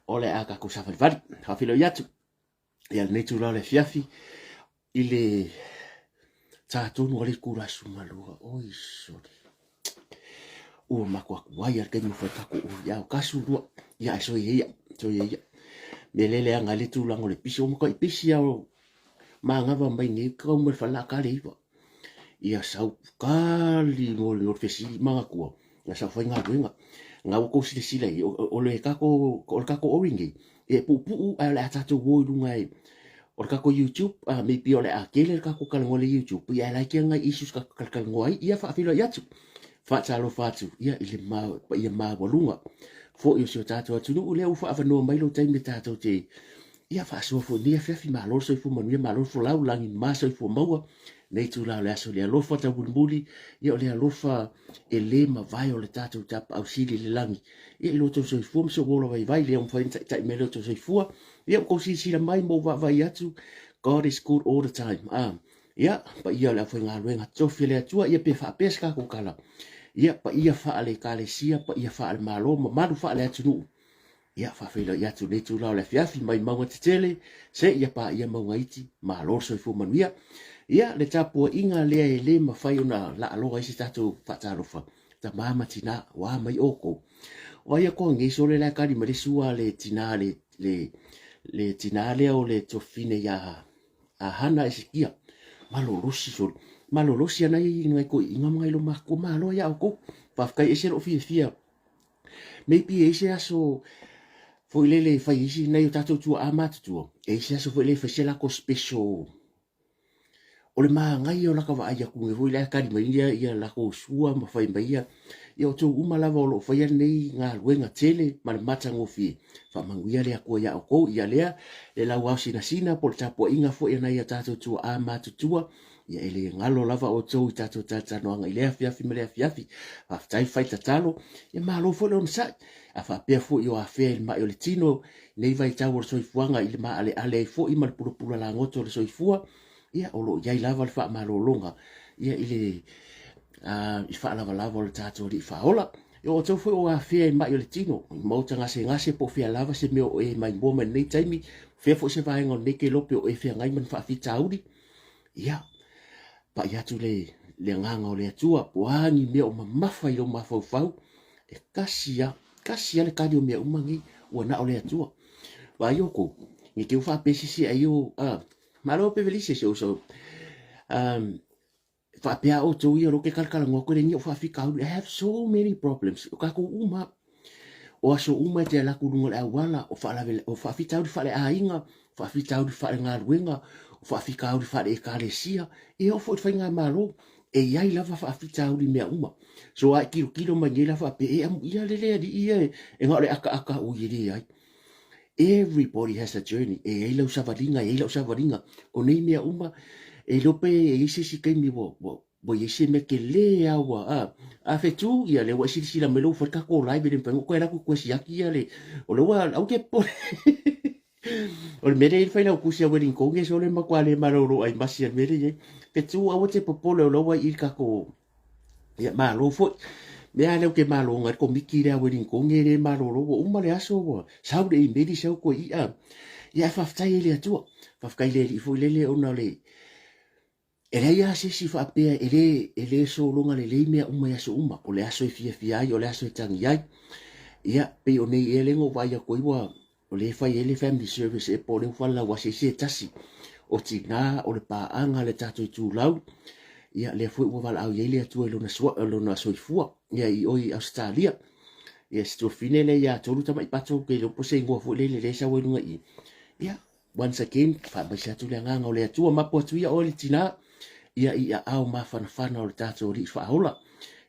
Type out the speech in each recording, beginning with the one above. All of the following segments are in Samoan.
O le a tatou savalivali, faafeiloai atu ia lenei itula o le afiafi i le tatonu o le itula sumalua. Oi sole. Ua matou atu ai a le taimi fai tatou oi ia kasu lua. Ia ai soia ia, soia ia. Me lele anga le tulaga o le pisi o makai pisi ia o manava mai nei kau mai fala ka le iwa. Ia sau kali mo le fesili manatua na sau faigaluega. Na ua tou silasila i ai, o le tatou, o le tatou ori nei, e puupuu ae o le a tatou o i luga e, o le tatou YouTube, uh, maybe o le a tele le tatou talanoa i le YouTube, ia e laiti lava nai issues tatou talatalanoa ai, ia faafeiloai atu, faatalofa atu, ia i le ma, paia maualuga foi o si o tatou atunuu, lea ua faaavanoa mai lou taimi tatou te, ia faasoa foi nei afiafi, malo le soifua manuia, malo le folau, lagi ma soifua maua, nei itula o le aso, le alofa taumulimuli, ia o le alofa e le mavae o le tatou Tapaau Sili i le lagi. Ia i lo outou soifua ma sou ola vaivai, lea ua mafai ona taitai mai lo outou soifua. Ia ua tou silasila mai ma ou vaavaai atu, God is good all the time. Ah, ia, paia o le aufaigaluega tofi a le Atua, ia pe faapea se tatou tala. Ia, paia faale-Ekalesia, paia faale-Malo, mamalu faale-atunuu. Ia, faafeiloai atu i lenei itula o le afiafi mai mauga tetele seia paia mauga iti, malo le soifua manuia. Ia, le tapuaiga lea e le mafai ona laaloa ai se tatou faatalofa, tama ma tina, ua mai outou. O ai atoa nei sole la e kali mai le sua le tina le, le, le tina lea o le tuafafine ia a Hana Esekia. Malolosi sole. Malolosi ana i ngai toeaiina ma ngai lomatua, malo ia outou. Faafetai ese lou fiafia Maybe e i ai se aso foi lele e fai ai se nai o tatou tuaa matutua, e i ai se aso foi lele e fai se latou special. O le manaia o laka vaai atu nei foi la e tali mai ia, ia latou sua ma fai mai ia, ia outou uma lava o lo o faia lenei galuega tele ma le matagofie. Faamanuia le Atua iā outou, ia lea le lauao sinasina po o le tapuaiga foi a nai o tatou tuaa matutua. Ia e le galo lava outou i tatou talatalanoaga i lea afiafi ma lea afiafi. Faafetai fai tatalo, ia malo foi le onosai. A faapea foi o afea i le mai o le tino, nei vaitau o le soifuaga i le maaleale ai foi ma le pulapula lagoto o le soifua, ia o lo o i ai lava le faamalologa ia i le i faalavalava o le tatou Alii Faaola. Ia o outou foi o afea i mai o le tino, i maota gasegase po o fea lava se mea o e maimoa mai lenei taimi, fea foi se vaega o lenei kelope o e feagai ma ni faafitauli, Ia, pai atu le, le agaga o le Atua, po o a ni mea o mamafa i lou mafaufau, e kasi a, kasi a le kali o mea uma nei, ua na o le Atua. Vaai outou, ne i te i ua faapea se isi ai o, ah, malo Pevelise si ou uso, um, faapea outou ia o lea ou te talatalanoa atu e le ni ou faafitauli, I have so many problems, o tatou uma, O aso uma e te ala atu i luga o le auala, o faalave, o faafitauli faaleaiga, o faafitauli faalegaluega, o faafitauli faale-ekalesia, e oo foi i le faigamalo, e i ai lava faafitauli i mea uma. So a e tilotilo mai nei la faapea, e amuia le le alii ia e na o le akaaka ui e leai. Everybody has a journey. E i ai lau savaliga, e i ai lau savaliga. O nei mea uma, e iloa pe e i ai se isi taimi ua, ua, Ua i ai se mea tele a ua a a fetu ia lea ua e silasila mai lea ua fai le tatou live e le mafai ona toe alu atu toe siaki ia le o lea ua aua te popole o le mea lea e fai lau tusi a Wellington e sole matua le malolo ai masi a le mea lea e i ai fetu aua te popole o lea ua i i le tatou ia malo foi mea lea ou te malo ngai le komiti lea a Wellington e le malolo ua uma le aso ua sau le imeli sau toe ia ia ae faafetai ai le Atua faafetai i le Alii foi lele ona o le E leai lava se isi faapea e le, e le sologa lelei mea uma i aso uma. O le aso e fiafia ai, o le aso e tagi ai. Ia, pei o nei ea lea na ou vaai atu ai ua, o lea e fai ai le family service e po o lea ua falalau asi ai se tasi o tina o le paaga a le tatou itulau. Ia, lea foi ua valaau i ai le Atua i lona, sua, lona soifua, ia, i o i Ausetalia. Ia, si tuafine lea ia Tolu Tamaipato, ou te iloa po o se igoa foi lele lea e sau ai luga i i. Ia, Once again, faamaise atu le agaga o le Atua, mapu atu ia oe le tina, ia i aao mafanafana o le tatou Alii Faaola.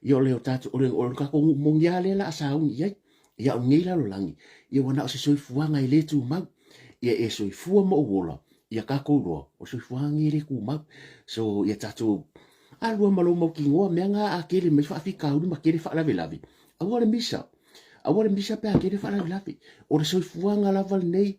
Ia o le o tatou, o le, o le tatou nuu moni lava lea la a sauni i ai. Ia o lenei lalolagi, ia ua na o se soifuaga e le tumau. Ia e soifua ma ou ola, ia tatou iloa, o le soifuaga lenei e le tumau. So, ia tatou alua ma lou mautinoa, mea na a tele mai faafitauli ma tele faalavelave, aua le misa. Aua le misa pe a tele faalavelave. O le soifuaga lava lenei,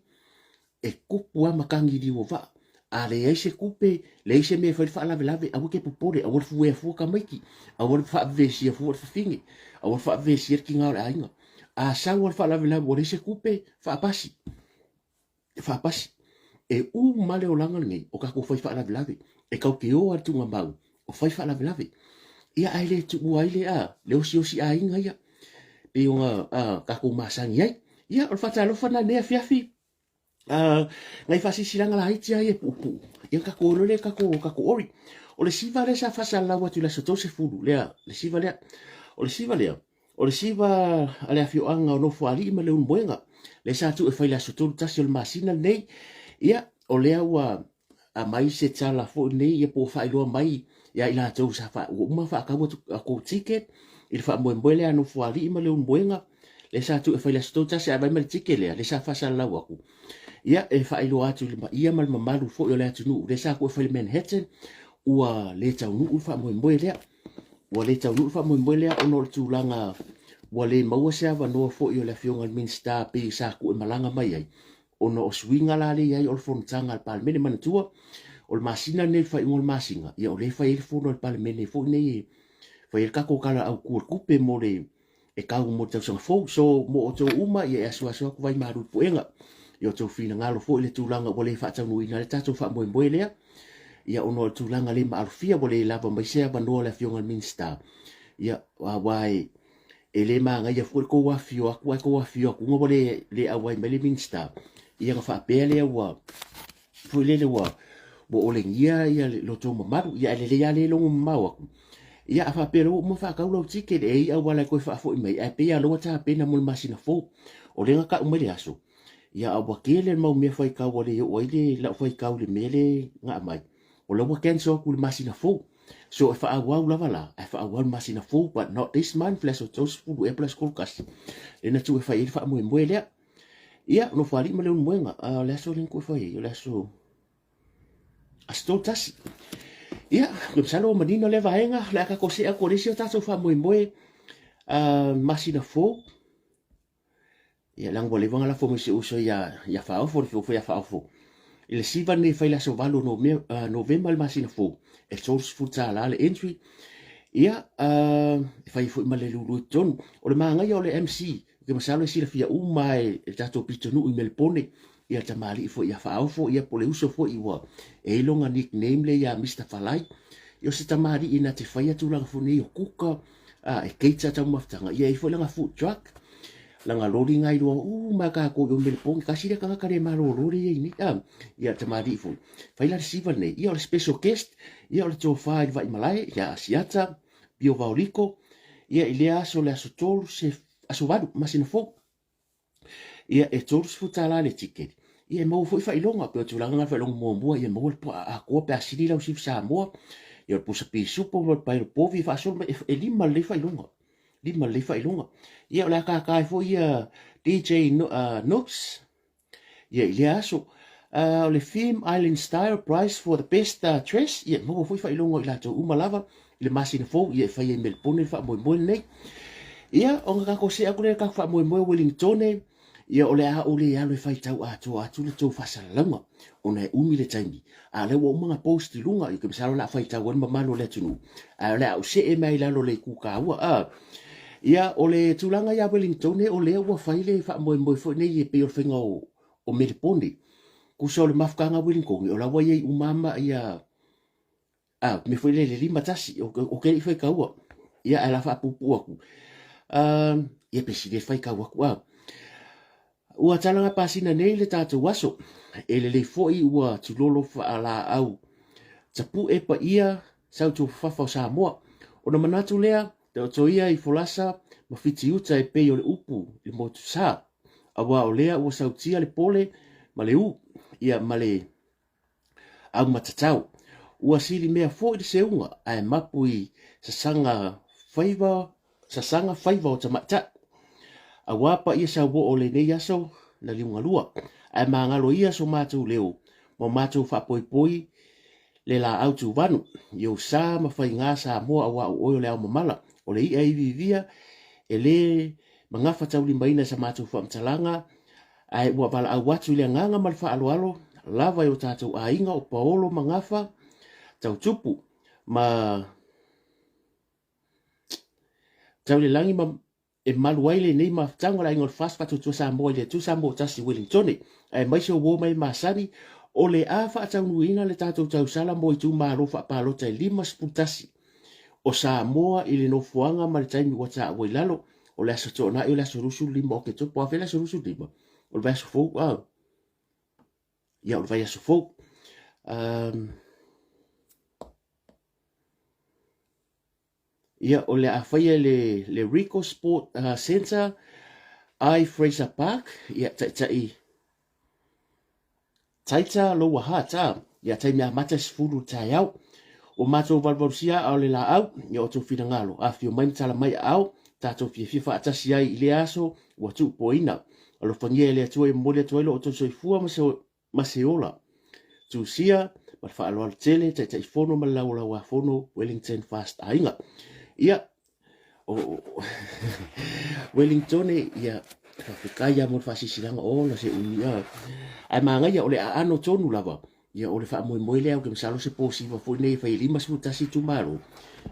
E kupu lava matagi i liu o vaa. A leai se tupe, leai se mea e fai le faalavelave, aua te popole, aua le fuea fua tamaiti, aua le faavevesia fua le fafine, aua le faavevesia le tina o le aiga. A sau lava le faalavelave ua leai se tupe, faapasi, faapasi. E uma le olaga lenei o tatou fai faalavelave. E tatou te o lava i le tuugamau o fai faalavelave. Ia ae le tuua ai le a, le osiosi aiga ia pei ona tatou masani ai. Ia o le faatalofa lena i lenei afiafi. Nai faasilasilaga laiti lava ia e puupuu, ia ona tatou o loa lea i le tatou ori. O le siva lea sa faasalalau atu i le aso 30, lea, le siva lea. O le siva lea, o le siva a le afioaga o Nofoalii ma Leulumoega, lea sa tuu e fai i le aso 31 o le masina lenei. Ia, o lea ua aumai se tala foi lenei, ia po ua faailoa mai ia i latou sa faa, ua uma ona faatau atu a outou ticket i le faamoemoe lea a Nofoalii ma Leulumoega, lea sa tuu e fai i le aso 31 ae vaai mai le ticket lea, lea sa faasalalau atu. Ia, e faailoa atu i le paia ma le mamalu foi o le atunuu, lea sa tuu e fai i le Manhattan, ua le taunuu le faamoemoe lea. Ua le taunuu le faamoemoe lea ona o le tulaga ua le maua se avanoa foi o le Afioga i le Minisita pei sa tuu e malaga mai ai, ona o suiga la lea e i ai o le fonotaga a le Palemene. Manatua, o le masina lenei, le faaiuga o le masina, ia o lea e fai ai le fono a le Palemene foi nei e fai ai le tatou Tala Autu o le Tupe mo le e tau mo le tausaga fou. So, mo outou uma, ia e asuasu atu vai malu i puega i outou finagalo foi le tulaga ua le faataunuuina ai le tatou faamoemoe lea, ia ona o le tulaga le maalofia ua le lava mai se avanoa o le Afioga i le Minisita, ia aua e E le manaia foi le tou afifio atu ae tou afifio atu ua le le auai mai le Minisita, ia ona faapea lea ua foi lele ua ua olegia ia lo tou mamalu, ia ae lelei lava le logo mamao atu. Ia a faapea loa ua uma faatau lau ticket, e i ai auala e toe faafoi mai, ae pei lava o lea ua tapena mo le masina fou. O lea na tau mai le aso, ia a ua tele le mau mea faitau ua le oo ai le lau faitau i le mea lea na aumai, o la ua cancel atu i le masina fou. So e faaauau lava la, ae faaauau le masina fou, but not this month, le aso 30 ea po o le aso 31, lea na tuu e fai ai le faamoemoe lea. Ia, Nofoalii ma Leulumoega, o le aso lea na tuu e fai ai, o le aso aso 31. Ia, masalo ua manino lea vaega, o le a tatou see atu o le isi o tatou faamoemoe masina fou. Ia, leaga ua leva ona lafo mai si ou uso ia, ia Faaofo, le feofo ia Faaofo. I le siva lenei e fai le aso 8 o Novema le masina fou, e $30 le entry. Ia, e fai foi ma le lulu i totonu. O le manaia o le MC, ou te masalo e silafia uma e le tatou pitonuu i Melepone, ia le tamalii foi ia Faaofo, ia po o le uso foi ua e i lona nickname lea ia Mister Falai. Ia o se tamalii na te faia tulaga foi nei o kuka, a, e cater taumafataga, ia e i ai foi lana food truck, lana loli na iloa uma e tatou i o Melepone, tasi lea tagata le malolo lea e i ai nei, a, ia le tamalii foi, fai la le siva lenei, ia o le special guest, ia o le tofa i le Vaimalae, ia Asiata, Pio Vaoliko, ia i lea aso, le aso 3, se aso 8, masina fou. Ia, e $30 le ticket. Ia, e maua foi faailoga, pei o tulaga na faailoga muamua, ia maua le puaa atoa pe a sili lau sifu Samoa. Ia, o le pusa pisupo ma le paelo povi e faasolo mai, e lima lelei faailoga. Lima lelei faailoga. Ia, o le a tata ai foi ia DJ Nooks, ia, i lea aso. O le theme Island Style Prize for the Best Dress, ia, maua foi faailoga o i latou uma lava i le masina fou, ia, e fai ai i Melepone le faamoemoe lenei. Ia, ona tatou see atu lea i le tatou faamoemoe o Wellingtone, ia, o le a ou le alu e faitau atoa atu le tou faasalalauga, ona e umi le taimi, a o lea ua uma ona post i luga, ia, ou te masalo o le a faitau ai le mamalu o le atunuu, ae o le a ou see mai i lalo o le itu taua. Ia, o le tulaga ia Wellingtone, o lea ua fai le faamoemoe foi nei e pei o le faiga o Melepone. Tusa o le mafutaga a Wellingtone, o la ua i ai uma ma ia, a, mea foi lea le 51, o ke i faitaua. Ia, ae la faapuupuu atu. Ia, pe sili e faitau atu, a. Ua talaga pasina nei le tatou aso, e lelei foi ua tulolo faalaau tapue paia sautuafafafa o Samoa. Ona manatu lea, taoto ia i folasa ma fitiuta e pei o le upu i le motusa, aua o lea ua sautia le pole ma le u, ia ma le aumatatau. Ua silimea foi le seuga ae mapu i sasaga faiva, sasaga faiva o tamaitai. Aua paia sauoo o lenei aso na liugalua, ae magalo ia so matou leo ma matou faapoipoi le laau tuvanu i ou sa ma faiga Samoa aua o oe o le ao mamala, o le i'a iviivia e le magafataulimaina i sa matou faamatalaga, ae ua valaau atu i le agaga ma le faaaloalo lava i o tatou aiga o Paolo ma Gafa, Tautupu ma Taulelagi ma. E malu ai lenei mafutaga o le Aiga o le FAST Faatuatua Samoa i le Atua Samoa Tasi Wellingtone, aemaise o uo mai masani, o le a faataunuuina le tatou tausala mo itumalo faapalota e 51 o Samoa i le nofoaga ma le taimi ua taua i lalo, o le Aso Toonai o le aso 25 o Oketopa. O afea le aso 25? O le vaiaso fou, a? Ia, o le vaiaso fou. Um, Ia, o le a faia le, le Rico Sport uh, Centre, i Fraser Park, ia, taitai Taita Lower Hutt, a, ia, taimi amata e 10 le taeao. Ua matou valuvalusia aa o le laau, ia outou finagalo, afifio mai ma tala mai aao, tatou fiafia faatasi ai i lea aso ua tuupoina. Alofagia e le Atua e momoli atu ai lo outou soifua ma se ma se ola. Tusia ma le faaaloalo tele Taitaifono ma le Laulauafono Wellington Fast Aiga. Ia, o, o, Wellington, ia, faafetai lava mo le faasilasilaga, ola se umi, a. Ae manaia, o le aano tonu lava, ia, o le faamoemoe lea, ou te masalo se posiva foi nei e fai e 51 itumalo,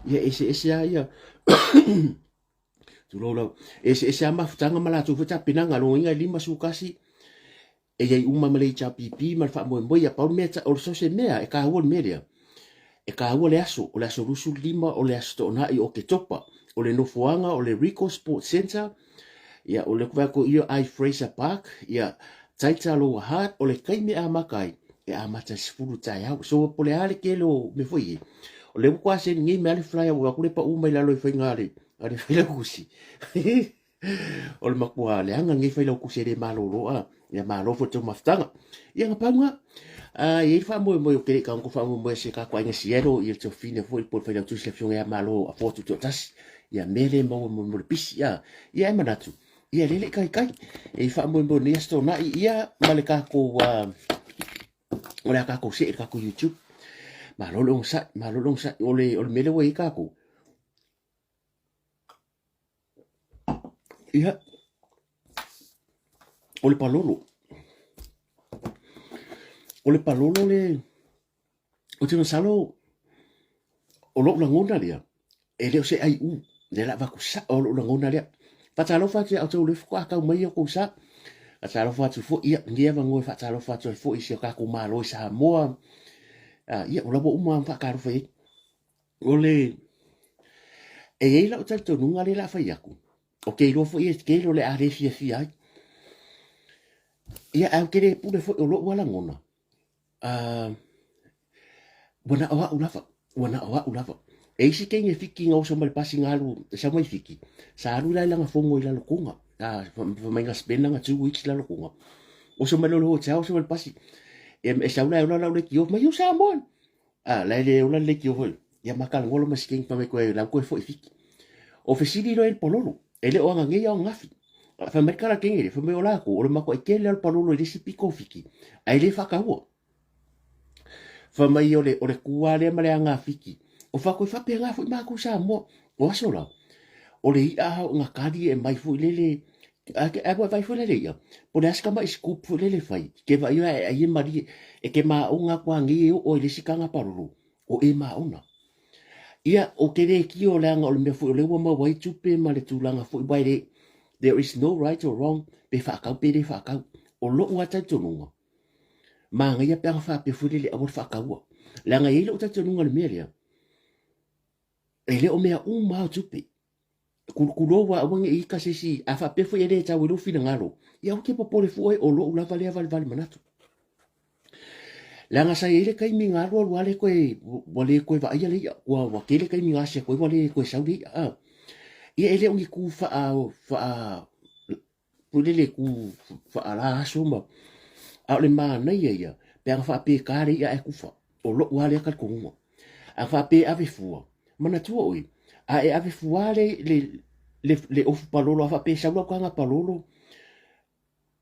ia, eseese lava ia, tulou lava, eseese lava mafutaga ma latou foi tapenaga, lona uiga e 51, e i ai uma ma le HRPP ma le faamoemoe ia pau le mea o so se mea e taua le mea lea e taua le aso o le aso 25 o le aso Toonai o Oketopa o le nofoaga o le Rico Sports Centre ia o le kuai ia i Fraser Park ia Taita Lower Hutt o le taimi e amata ai e amata i 10 taeao so po le a le tele o mea foi e o le ua send nei mea le flyer ua aku le pau mai lalo i faiga ale ale failautusi O le matua leaga lenei failautusi e le malolo a. Ia malo foi le tou mafutaga. Ia na pau na. A i ai le faamoemoe ou te le i tago faamoemoe se tatou aiga Seattle ia le Tofine foi po o le failautusi le afioga ia Malo Afoa Tutoatasi. Ia mea le maua mo le pisi a. Ia e manatu ia lele i taitai. E faamoemoe nei Aso Toonai ia ma le tatou o le a tatou see i le tatou YouTube. Malo le onosai, malo le onosai. O le, o le mea lea ua i ai tatou. Ia, o le palolo. O le palolo le, ou te masalo, o lou lagona lea, e le o se aiu, lea la avatu sao o lou lagona lea. Faatalofa atu ia outou le faatoa tau mai outou sa. Faatalofa atu foi, ia, lenei avanoa e faatalofa atu ai foi i si o tatou Malo i Samoa. Ah, ia, o la ua uma ona faatalofa i ai. O le, e i ai lau talitonuga lea o le a fai atu, ou te iloa foi e tele o le a le fiafia ai. Ia, ae ou te le pule foi, o lou lava lagona, ua na o au lava, ua na o au lava. E i ai si teine Fiti na oso mai le pasi na alu, e sau mai Fiti, sa alu la i lana fono i Lalotoga, fai mai na spend lana 2 weeks i Lalotoga. Oso mai loa i le hotel, oso mai le pasi, e sau la e ola lau leitio, fai mai, you Samoan? A, la e le ola le leitio foi. Ia ma talanoa lo ma si teine fai mai koe lau koe foi Fiti. O fesili loa i le palolo, e le o ananei a o ananafi. Fai mai le tala teine lea, fai mai o latou, o le matuai tele lava o le palolo i le isi pito o Fiti, ae le faataua. Fai mai o le, o le tu lava lea ma le aga a Fiti. O fatou e faapena foi matou i Samoa. O aso la, o le i'a a na kali e aumai foi lele, a ua vaai foi la i le i'a, po o le a se tamai scoop foi lele e fai, ke vaai e ai e malie, e te maona atu lava nei e oo ai i le isi taga palolo, o e maona. Ia, ou te le kio leaga o le mea foi o lea ua maua ai tupe ma le tulaga foi, aua e le, there is no right or wrong, pe faatau pe le faatau. O lou lava talitonuga, manaia pe ana faapea foi lele aua le faataua. Leaga e i ai lou talitonuga i le mea lea, e le o mea uma lava o tupe. Tulou lava aua ne i ita se isi, a faapea foi e le tau i lou finagalo, ia aua te popole fua oe, o lou lava lea valevale manatu. Leaga sa i ai le taimi na alu alu lava le toe, ua le toe vaaia le i'a, ua, ua tele taimi na asi atu ai ua le toe sau le i'a. A. Ia e le o ni kū faa, faa, foi lele ku faala aso ma a o le manaia ia pe ana faapea e ta le i'a ae kufa o lo'u lava lea talitonuga a faapea e ave fua manatua oe a e ave fua le le le, le ofu palolo a faapea e sau lau taga palolo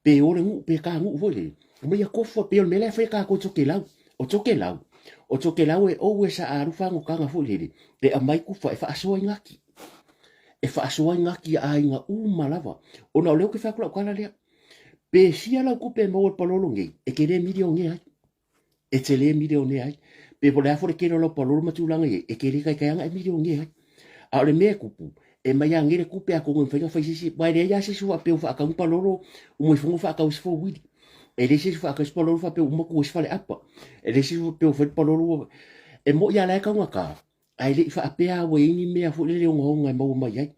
pe o le nu'u pe ta nu'u foi lele ma ia tofu pei o le mea la e fai e tatou i Tokelau o Tokelau o Tokelau e ou e sa alu fagotaga foi lele e aumai kufa e faasoa i gati e faasoa ai gati a aiga uma lava. Ona o lea ou te fai atu lau tala lea. Pe fia lau tupe e maua i le palolo nei, e te le milionea ai. E te le milionea ai. Pe po o le a foi le tele o lau palolo ma tulaga i ai, e te le taitai ana e milionea ai. A o le mea e tupu, E mai lava nei le tupe atonu e mafai ona fai se isi, aua e leai lava se isi o faapea ua faatau ni palolo uma ifo ua faatau se fouili. E leai se isi ua faatau se palolo faapea ua uma tuu ai se faleapa. E leai se isi faapea ua fai le palolo ua... E moni lava la e taugata, ae le i faapea lava ua i ai ni mea foi lele ogaoga e maua mai ai.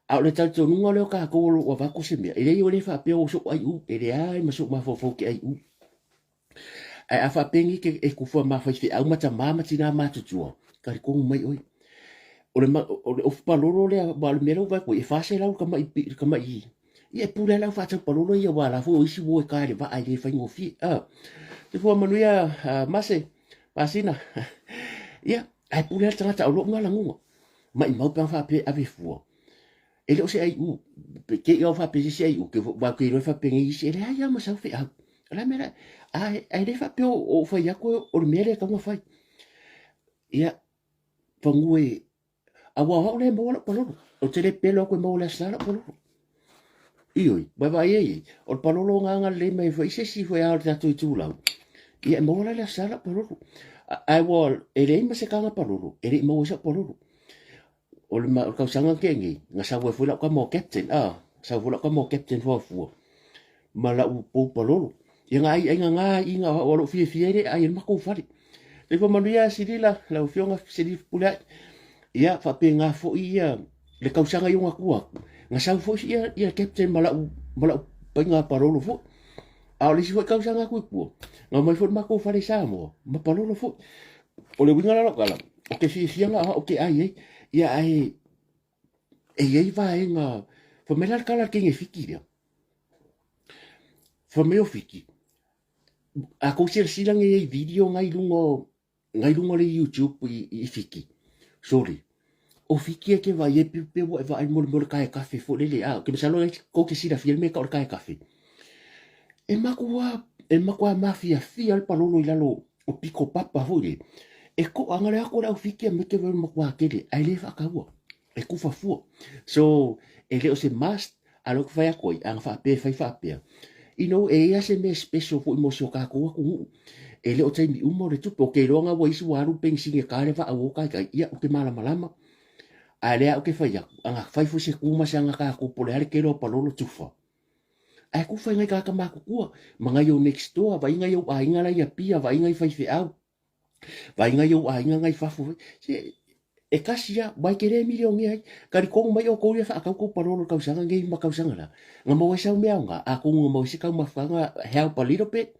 A o le talitonuga lea o tatou o lo o avatu se mea, e leai e le faapea ua sou aiu, e leai ma sou mafaufau ou te aiu. Ae a faapea nei ke e kufa ma faifeau ma tamā ma tinā matutua, talitonu mai oe. O le, o le ofu palolo lea, aua o le mea lea ua vaai atu ai, e 400 le tamai, le tamai, ia e pule lava le au faatau palolo ia, aua o la foi o isi ua o e ta i le vaa e le faigofie. Ah, soifua manuia Mase, Masina. Ia, ae pule lava le tagata, o lou lena lagona. Maimau pe ana faapea e ave fua. E le o se aiu, te i au faapea se isi aiu, ke aua ou te iloa e faapenei isi, e leai lava ma sau feau. O le a mea la, ae le faapea o ou fai atu o le mea lea e tatau ona fai. Ia, panu e, aua o au lea e maua lau palolo. Ou te le pelo atu e maua i le Aso Sa lau palolo. Ioe, ua vaai ai, o le palolo na agalelei mai foi se isi foi a o le tatou itulau. Ia e maua la i le Aso Sa lau palolo. Ae ua, e leai ma se taga palolo, e le i maua ai sau palolo. O le, o le tausaga na tea nei, na sau ai foi lau tama o captain, ah, sau foi lau tama o captain fuafua ma lau pou palolo. Ia na ai ai na ngā iga o au lou fiafia ai le ai le matou fale. Soifua manuia Silila, lau afioga Silila Fepuleai. Ia faapena foi ia le tausaga i ona tua atu, na sau foi ia, ia captain ma lau, ma lau paiga palolo foi. A o le isi foi tausaga atu i tua, na omai foi le matou fale i Samoa ma palolo foi. O le uiga la o lau tala, o ke fiafia la o au ke ai ai, ia ae e i ai vaega, fai mai la le tala a le teine Fiti lea, fai mai o Fiti, a kou silasila nei i video ngai luga o, ngai luga o le YouTube i, i Fiti, sorry, o Fiti e ke vaai ai pe ua e vaai mo le mea o le kae kafe foi lele, a, ke masalo ai kou te silafia le mea e tau o le kae kafe. E matua, e matua mafiafia le palolo i lalo o piko papa foi le, e toaga le atu o le au Fiti a me te matua tele, ae le faataua, e kufa fua. So, e le o se must, a lea ou te fai atu ai, ana faapea e fai faapea, you know, e i ai lava se mea special foi mo si o tatou atunuu. E le o taimi uma o le tupe, ou te iloa na ua isi ua alu le penisini e ta le vaa ua o taitai, ia, ou te malamalama. Ae lea ou te fai atu, ana fai foi se ku ma se aga tatou po o le a le tele o palolo tufa. Ae tufa i nai tagata matutua, ma nai ou next door, vaai nai ou aiga la i Apia, vaai nai faifeau, Vaai nai ou aiga nai fafo foi. Se, e kasi a, mai ke le milionea ai. Talitonu mai outou ia whaakau kou parolo tausaga nei ma tausaga la. Nga mau ai sau mea nga, a kou nga mau se kau mafanga help a little bit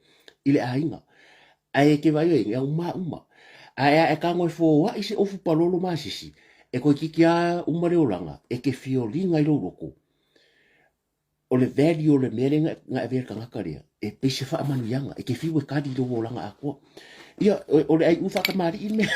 i le aiga. Ae ke vai ai, nga uma uma. Ae a e ka ngoi fo ai se ofu parolo ma sisi. E koe kiki a uma le olanga, e ke fiolinga i lou loko. O le value o le mea lea na avea le tagata lea, e pei se faamanuiaga, e te fiu e kali i lou olaga atoa. Ia, o le aiu faatamalii le mea.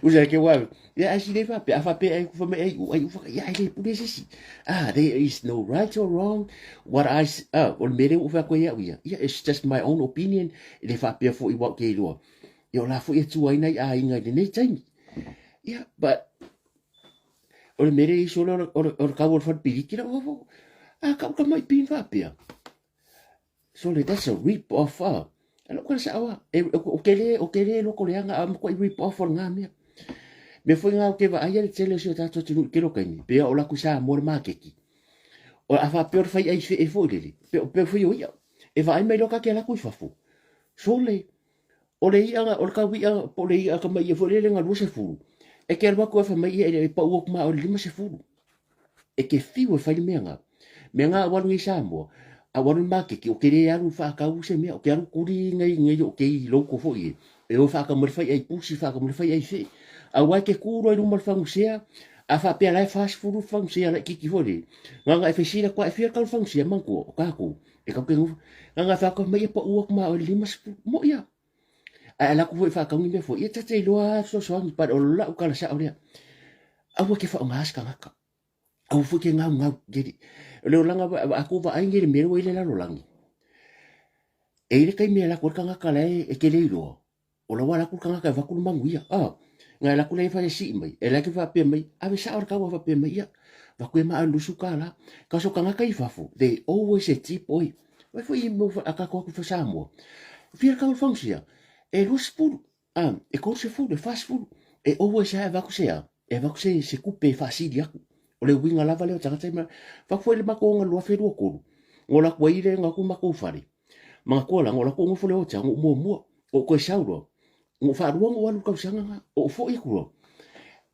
Usa ke wa, ia ai si le faapea, a faapea ai kufa me aiu, aiu whaka, ia ai le pule se si. Ah, there is no right or wrong. What I, ah, o le mea lea ua whea koe iau ia. Ia, it's just my own opinion. E le faapea foi wau ke iloa. Ia, o la foi e tua ai nai aiga i lenei taimi. Ia, but, O le mea lea i solo o le, o le kau o le falepiliki la fofo. A kau ka mai pin faapea. Sole, that's a rip off ah. Alo kala sa awa. E, o ke le, o ke le loko le anga a mako i rip off o le ngā mea. Me foi ngā o ke vaai le tele o si o tātou atunuu i ke loka ini. Pea o laku sa mo le makeki. O a faapea o le whai ai whe e foi lele. Pe o pe foi o ia. E vaai mai loka ke laku i fafo. Sole, O le iʻa, o le kau iʻa, po o le iʻa kama iʻa foi lele na 20, e ke alu atu e fai mai ia e pau atu ma o le 50. E ke fiu e fai le mea nga. Mea nga au alu nei Samoa, au alu i makeki, o ke le alu whaakau se mea, o ke alu kuri nei nei o ke i loko foi e. E o whaakau mai le whai ai pusi, whaakau mai le whai ai whe. Au ai ke kuro i luma le whangusea, a whaapea lai 40 whangusea lai kiki foi le. Nga nga e whaisira kwa e whia kau whangusea mangkua, o kākou. E kau ke ngufa. Nga nga whaakau mai e pau atu ma o le 50. Mo ia. Ae ala atu foi whaakaungi mea foi. Ia tate iloa fesoasoani but o lau kala sao lea. Aua ke whaonga se kangaka. Aua foi ke ngau ngau. Geri. O le olanga a ko vaai ngere mea ua i le lalolangi. E i le kai mea la ko le kangaka la e ke le iloa. O la wala ku kangaka e vaku le manuia. Ah, ngai la ku le fa si mai. E la ke fa pe mai. Ave sa ora kaua fa pe mai ia. Vaku e ma lusu ka la. Ka so kangaka i fafo. They always a tip oi. Vai foi mo a ka ko ku Samoa. Fia ka fangsia. E 20. Ah, e 30, e 40. E always a vaku se a. E avatu se, se tupe e faasili atu. O le uiga lava lea o tagata ia. Fatu foi le matou oga 2023. Na ola atu ai le na atu matou fale. Manatua la, na ola atu ou nofo le hotel, na ou muamua. Ou toe sau loa, na ou faalua ona ou alu i le tausaga lena. Ou foi atu loa,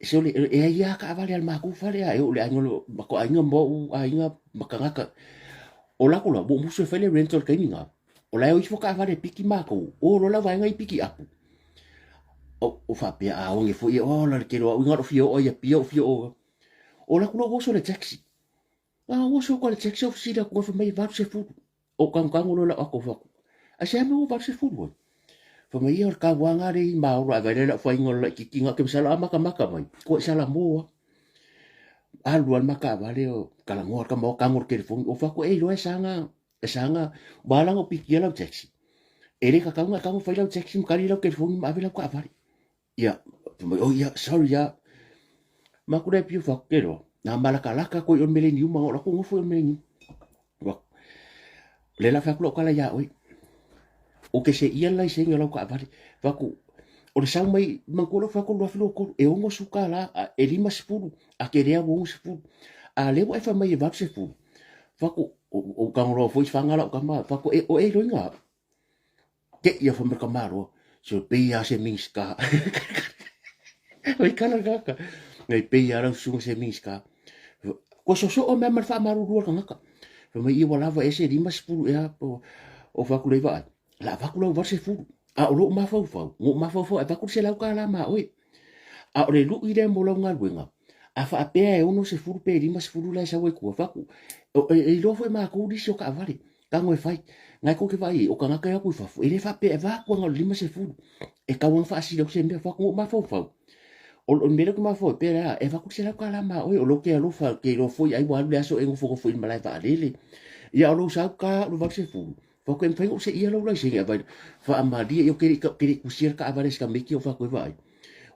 sole, e ai lava taavale a le matou fale a e oo i le aiga o le matou aiga ma ou aiga ma tagata. Ola atu loa, ua ou musu e fai le rental i le taimi lena. O la e o ifo taavale e piki matou, o loa la vaega i piki apu. Ou faapea, a oge foi e ola le tele o au i na o fia oo ai i Apia, ou fia oo. Ola atu loa ou oso i le taxi. A ou oso atu i le taxi ou fesili atu, fai mai e 80. Ou tanutanu loa lau ato fai atu, a se a mea ua 80 ai? Fai mai, ia o le tauaga lea i Maolo ae vaai la i lau faiga o le laitiiti na, ou te masalo a matamata mai, koe salamo lava. Alu lava le ma taavale o talanoa le tama o tago i le telefoni, ou fai atu, e iloa e saga, e saga, ua ala ona ou pikia lau taxi. E le tatau ona e tago fai lau taxi ma tali lau telefoni ma ave lau taavale. Ia, fai mai, oh ia, sorry lava. Ma aku lea pio fai atu, ke loa, na malakalaka koe i o le meleniuma, na o latou nofo i o le meleniuma. Ua, o lea la fai atu lau tala iā oe, ou te seia le laisene o lau taavale. Fai atu, o le sau mai, manatua lea ou fai atu o le 2023, e $60, e 50, a te le au 60. A lea ua e fai mai e 80, fai atu, ou tago loa foi faga lau tama, fai atu, o e iloiga au. Te ia fai mai le tamaloa, se pei lava se Minisita. Oi kala kaka. Nei pei lava lau susuga se Minisita. Kua sosoo mea ma le faamalulu a le tagata. Fai mai ia ua lava ea se 50 ea po o fai atu lea vaai. La avatu lau 80. A o lou mafaufau, na ou mafaufau e avatu le $100 ma oe. A o le lui lea mo lau galuega, a faapea e 60 pe 50 la e sau ai tua, fai atu, e iloa foi e matou lisi o taavale, tago e fai. Ngai kou te vaai ai, o tagata e o atu i fafo, e le faapea e avatu lava na o le 50, e tatau ona faasili atu se mea. Fai atu, na ou mafaufau, o le mea lea ou te mafaufau ai, pe le a, e avatu le $100 ma oe, o lou te alofa, ou te iloa foi ai ua alu le aso e nofonofo i le malae vaalele. Ia o lou sau ta au le 80, Fai atu e mafai ona ou seia lou laisene a faamalie ia ou te le i tusia le taavale a si tamaiti o fai atu e vaai.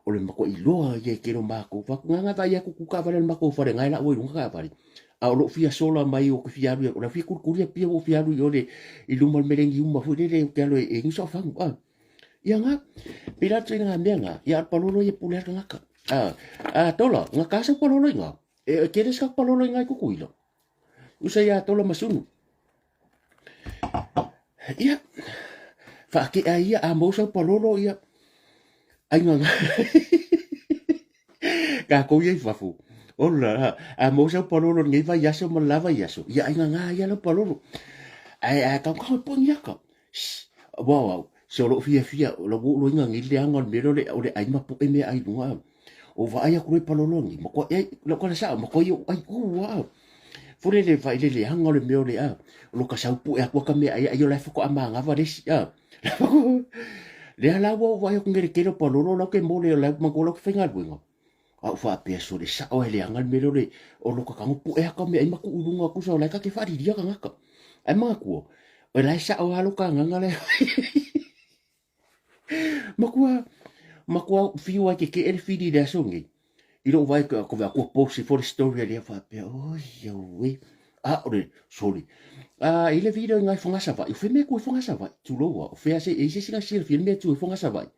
O le matuai iloa ia e tele o matou. Fai atu na vaai atu tu taavale a le matou fale na e laua i luga taavale. A o lou fia sola mai ou te fia alu o la fia kulikuli Apia ua ou fia alu i o le i luma o le meleniuma foi lele ou te alu e inu sau fagu. Ah. Ia nga, pei la atu i mea nga, ia al palolo ia pule al tagata. Ah, ah tola, nga ka sau palolo i nga. E tele sa palolo i nga i Kukuila. Usa ia Tola Masunu. Ia, whaakea ia a mau sau palolo ia. Ai ngā ngā. Ka kou ia i fafo. Ola, a mau sau palolo nei vai aso ma la vai aso. Ia ai ngā ngā ia lau palolo. Ai ai kau kau po ni aka. Wow, wow. Se o lou fiafia, o lau ua ou loiga nei le leaga o le mea lea o le ai ma poe meaai i luga. O vaai atu loa i palologi, matua ai, lau tala sao, matua ai ou ai ua a. Fole le vaai le leaga o le mea o le a, o lo ka sau poe atu a ka meaai ai o la e faatoa manava le isi a. Lea la ua ou vaai atu nei i le tele o palolo lau ke mole o lau manatua lau ke faigaluega. A ou faapea sole sao e leaga le mea lea o le o lo ka tago poe atu meaai ma tuu i luga tusa o la e ta te faalilia tagata. Ae manatua, o la e sao lava lo ka agaga lea. Matua, matua fiu ai ke keʻe le fili i le aso nei. I lou vaai atu, ko ua post ifo le story a lea faapea, oi auē. A o le, sorry. A i le video i ngai whanga Savaii, o whea mea tu e whanga Savaii? Tulou a, o whea se, e i se sina silafia le mea tu e whanga Savaii.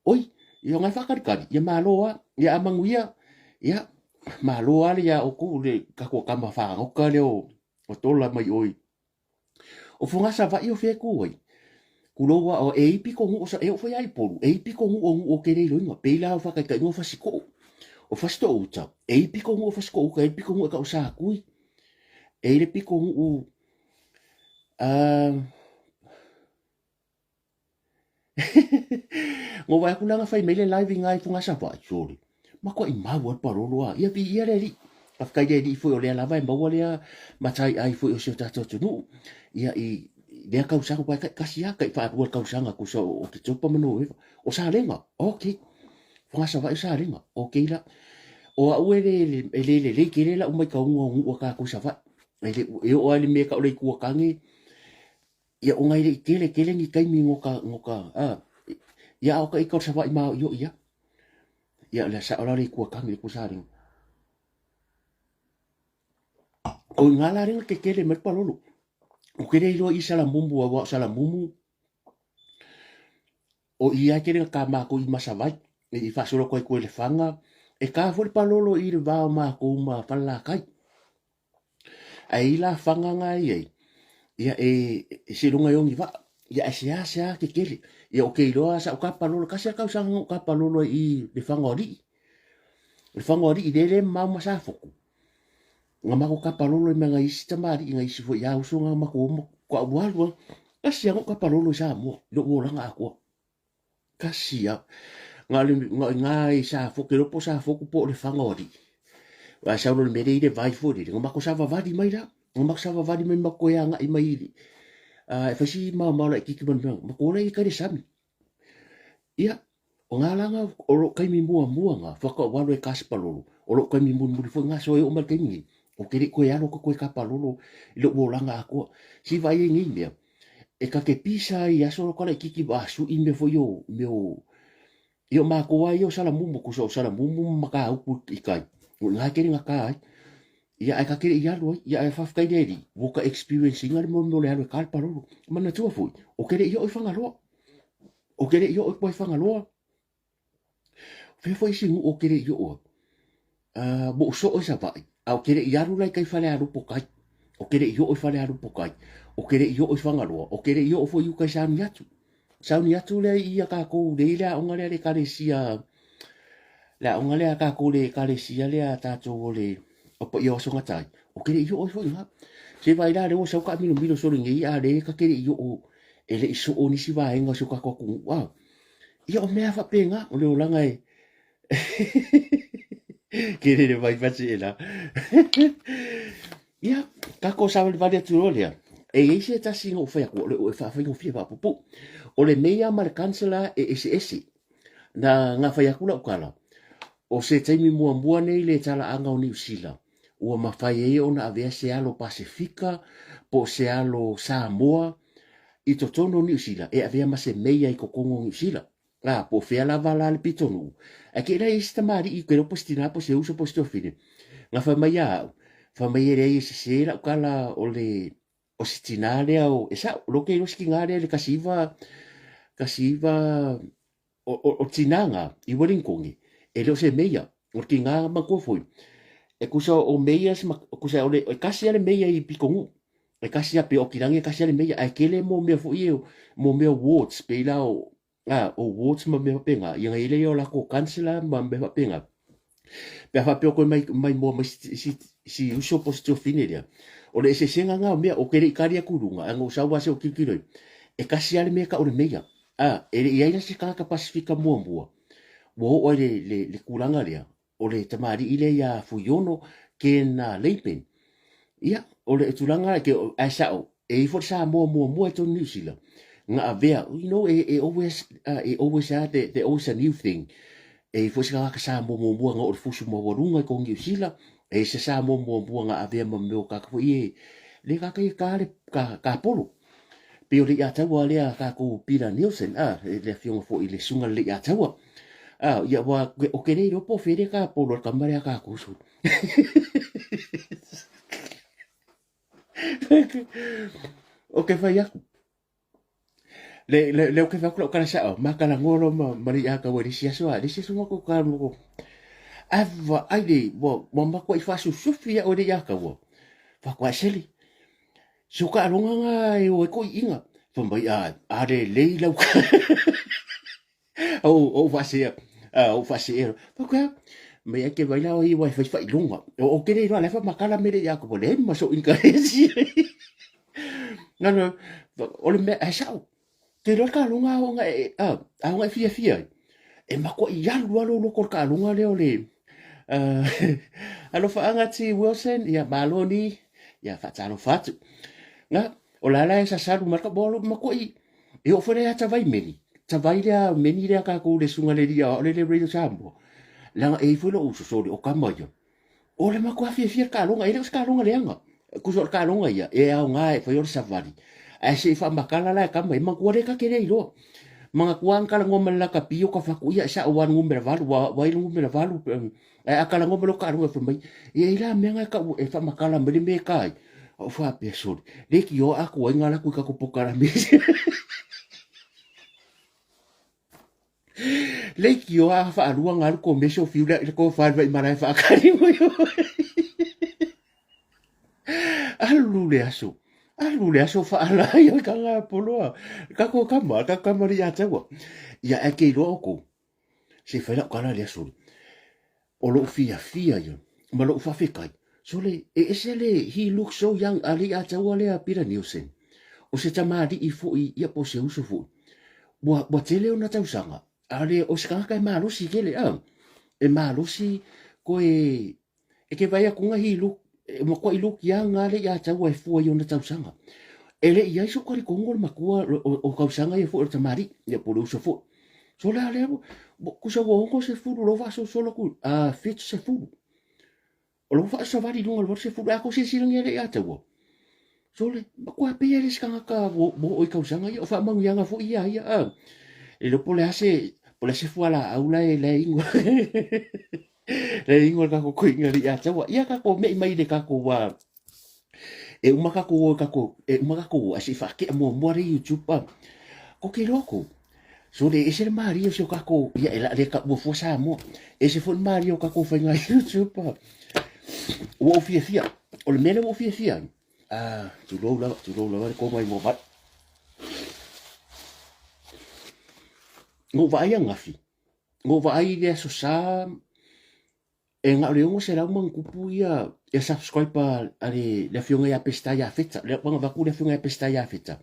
Oi, ia o ngai whakakarikari, ia malo a, ia a manuia, ia malo a le ia o kou le kakoa kama whangoka le o, o tola mai oi. O Fogaa Savaii o fea e kū ai? Kulou a o e i piko nuʻu sa e oo foi a i Upolu, e i piko nuʻu o nuʻu o ke leiloiga, pei la o whakaitaiga o Fasikoʻo. O Fasitoʻo uta, e i piko nuʻu o Fasikoʻo uta, e i piko nuʻu e ka o Sākui. E i le piko nuʻu, Ngo vaai atu la fai mai le live i ngai Fogaa Savaii, sorry. Makuaʻi mau ai le palolo a. Ia viia le Alii. Faafetai le Alii foi o lea lava e maua lea mataiai foi o si o tatou atunuu. Ia i lea tausaga aua e taitasi lava, taifaalua le tausaga tusa o Oketopa ma Novema. O Salega, okay. Fogaa Savaii o Salega, okay la. O au e le, e le lelei tele lau maitauga o nuu a tatou i Savaii. E, le, e oo lava i le mea e tau o le Itu Akange, Ia o ngai le i tele tele ni taimi ngo ka ngo ka a ia o ka i ka Savaii ma o ia. Ia le sa ola le kua kangi le kua saringa. O ngā la ringa ke kele me palolo. O kele iloa i Salamumu aua o Salamumu o ia kele ka mākou i Masavai. I whaasolo koe koe le whanga. E ka foi le palolo i le va o makou ma Falelatai. Ae i la fanga nga e i ai, ia e, e seiloga e ogi vaa. Ia ae seasea kekele. Ia ou te iloa sa ou kapalolo, tasi lava tausaga na ou kapalolo ai i le faga o alii. O le faga o alii lele e mamao ma Safotu. Na matou kapalolo ai ma nai isi tamalii, nai isi foi ia uso na matou o matou alu lava. Tasi lava na ou kapalolo i Samoa i lou olaga atoa. Tasi lava. Na o le, na o i ina i Safotu, ke iloa po o Safotu po o Lefaga o Alii. Aua e sau loa i le mea lea e i ai le vai foi lele, na matou savavali mai la. Na matou savavali mai matou toe agai mai i, e fai si maomao laitiiti ma le mea, matou o la i tai le sami. Ia, o na la na, o lou taimi muamua na, faatoa ou alu ai e ta se palolo, o lou taimi mulimuli foi na, so e oo mai i le taimi nei, ou te le i toe alu atu toe tapalolo i lou olaga atoa. Se i vaai ai nei mea, e ta te pisa ai i aso la laitiiti ma sui mea foi o mea o ia o matou lava ia o Salamumu, tusa o Salamumu ma Matautu i tai, o i ina e tele na ta ai. Ia ae ta te le i alu ai, ia ae faafetai i le Alii, ua ta experience ina le mea o le alu e ta le palolo. Manatua foi, ou te le i oo i Fagaloa, ou te le i oo i tua i Fagaloa. Fea foi isi nuu ou te le i oo ai? Ua ou soo i Savaii, a ou te le i alu la i tai Falealupo tai. Ou te le i oo i Falealupo tai. Ou te le i oo i Fagaloa. Ou te le i oo foi i uka i Sauniatu. Sauniatu lea i a tatou, lea i le aoga lea a le ekalesia, le aoga lea a tatou le ekalesia lea a tatou o le o Paia o Aso Gata ai. Ou te le i oo ai foi i ina. Se i vaai la lea ua sau taamilomilo solo nei a lea ta te le i oo, e le i soo nisi vaega o si o tatou atunuu. Ia o mea faapena, o le olaga e Kere le vai pasi e la. Ia, tatou savalivali atu loa lea. E i ai se tasi na ou fai atu, o le e faafaigofie faapuupuu. O le meia ma le councillor e eseese. Na, na fai atu lau tala, o se taimi muamua nei le talaaga o Niu Sila, ua mafai ai ona avea se alo Pasefika po o se alo Samoa i totonu o Niu Sila e avea ma se meia i totonu o Niu Sila. A, po o fea lava la le pitonuu. Ae kei la i ai se tamalii, ke iloa po o se tina po o se uso po o se tuafine, na fai mai ia au, fai mai e leai e sese lau tala o le, o se tina lea o, e sao, o lea ou te iloa se tina lea i le 19, 19, o, o, o le tina na i Wellington, e le o se meia, o le tina matua foi. E tusa o meia, tusa o le, e tasi lava le meia i pitonuu. E tasi lava pei o Aukilani e tasi lava le meia, ae tele mo mea foi ia, mo mea o wards, pei la o, a, o wards ma mea faapena, ia na i ai lea o latou councillor ma mea faapena. Pe a faapea o toe mai, maimoa mai si, si, si uso po o si tuafine lea, o le eseesega lena o mea, ou te le i kali atu i luga, ae na ou sau lava se i ou tilotilo ai, e tasi lava le mea e tau o le meia. A, e le i ai la se tagata Pasefika muamua ua oo ai le, le, le tulaga lea, o le tamalii lea iā Fuiono Ken Layman. Ia, o le tulaga ke, ae sao, e ifo le Samoa muamua i totonu Niu Sila, na avea, you know, e, e always, e always a, there, there always a new thing. E ifo se tagata Samoa muamua na oo le fusu maualuga i totonu Niu Sila, e se Samoa muamua na avea ma mea o kaka foi e, le kaka ia ka le, ka, ka polo. Pei o Leiataua lea a tatou Peter Nielsen, a, le afioga foi i le susuga i le Leiataua. A, ia ua, o ke le iloa po o fea le kapolo a le tama lea a tatou sulu. O ke fai aku, le, le, le o ke fai aku lau kala sao, ma kala ngolo ma, ma Leiataua i le isi aso a, le isi aso ma ko ka mo, a vaai le, ua, ua makuai faasusufi au e Leiataua. Faatoa seli. Si o taaloga na e o ai ko iiga. Fai mai, a, a lelei lau ou, ou faasea, a, ou faasea. Fai atu, mai ai ke vai la o i wai fai whailoga. O, o ke rei roa, le wha makala mere ia ko, le ma so inkaresi. Nano, o le mea, ai sao, Te iloa le taaloga aoga e, a, aoga e fiafia ai. E makuai alu lava lou loto i le taaloga lea o le, alofaaga T. Wilson, ia malo ni, ia faatalofa atu. Na, o la la e sasalu mai le ka, makuai, e oo foi la ia Tavai Meni, Tavai lea, Meni lea tatou le susuga i le alii aoao lea i le Radio Samoa, leaga e i ai foi lou uso, sorry, o tama ia, O le matua fiafia le taaloga, e le o se taaloga leaga. Tusa o le taaloga ia, e aoga e fai o le savali. Ae se i faamatala la e tama, e manatua lea ta te le iloa. Manatua ana talanoa ma le lakapi o ka fatu, ia e sao lava le numera 8, ua ua ai le numera 8. Ae a talanoa mai loa taaloga fai mai, e i ai la mea na e tau e faamatala mai le mea e ta ai. Ou faapea, sole, leitioa atoa ai na alu atu i tatou polokalame. Leitioa a faalua ga alu komesio fiu le kofa alu ai malae faakali mo Alu le aso, alu le aso faala ai o kanga poloa. Kako kama, kako kama le ia taua. Ia ae ke iloa oukou, se i fai lau tala le aso o lou fiafia ia ma lou faafetai. Sole, e ese le he looks so young a le ia taua lea Peter Nielsen. O se tamalii foi ia po o se uso foi. Ua, ua tele ona tausaga, a le o se tagata e malosi tele, a. E malosi koe E ke vaai atu hi look, e matuai look young lava le ia taua e fua i ona tausaga. E le i ai sou talitonu o le matua o tausaga ia foi o le tamalii, ia po o le uso foi. So le a lea, tusa ua 60 loa faasolosolo atu, a 70. O lou faasavali i luga o le 80, a tou silasila nei le ia taua. Sole, matua pei e le isi tagata ua oo i tausaga ia, o faamanuiaga foi ia ia, a. E le iloa po o le a se, po o le a se fualaau la e, la e inu. La e inu e le tatou toeaina alii Ataua. Ia tatou me'i mai i le tatou a, e uma tatou o i tatou, e uma tatou o ae se i faatea muamua le YouTube a. Kou te iloa kou, sole e ese le malie o si o tatou, ia e la le taua fua Samoa. E ese foi le malie o tatou faiga YouTube a. Ua ou fiafia, o le mea lea ua ou fiafia ai, ah, tulou lava, tulou lava le koma i mua mai. Na ou vaai ananafi, na ou vaai i le Aso Sa, e na o le 600 ma ona tupu ia, ia subscriber a le, le afioga ia Peseta Iafeta. Lea ua avatu le afioga ia Peseta Iafeta.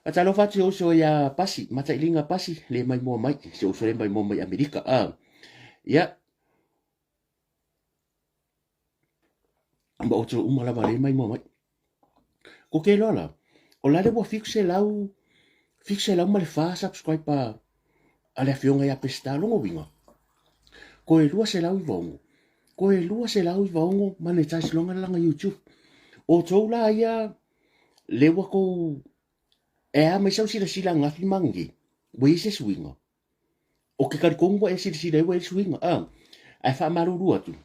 Faatalofa atu i uso ia Pasi, Matailiga Pasi, le maimoa mai, si ou uso le maimoa mai Amerika. Ah. Ia, ma outou uma lava le maimoa mai. Ko ke loa la, o la le ua 700, 704 subscriber a le afioga ia Peseta longa uiga. Koe 296, koe 296 monetize longa langa YouTube. O tou la ia, le ua kou, e a mai sau silasila ngafi mangi, ua i ai se suiga. O ke talitonu ua e silasila ai ua i ai le suiga, a, ae faamalulu atu,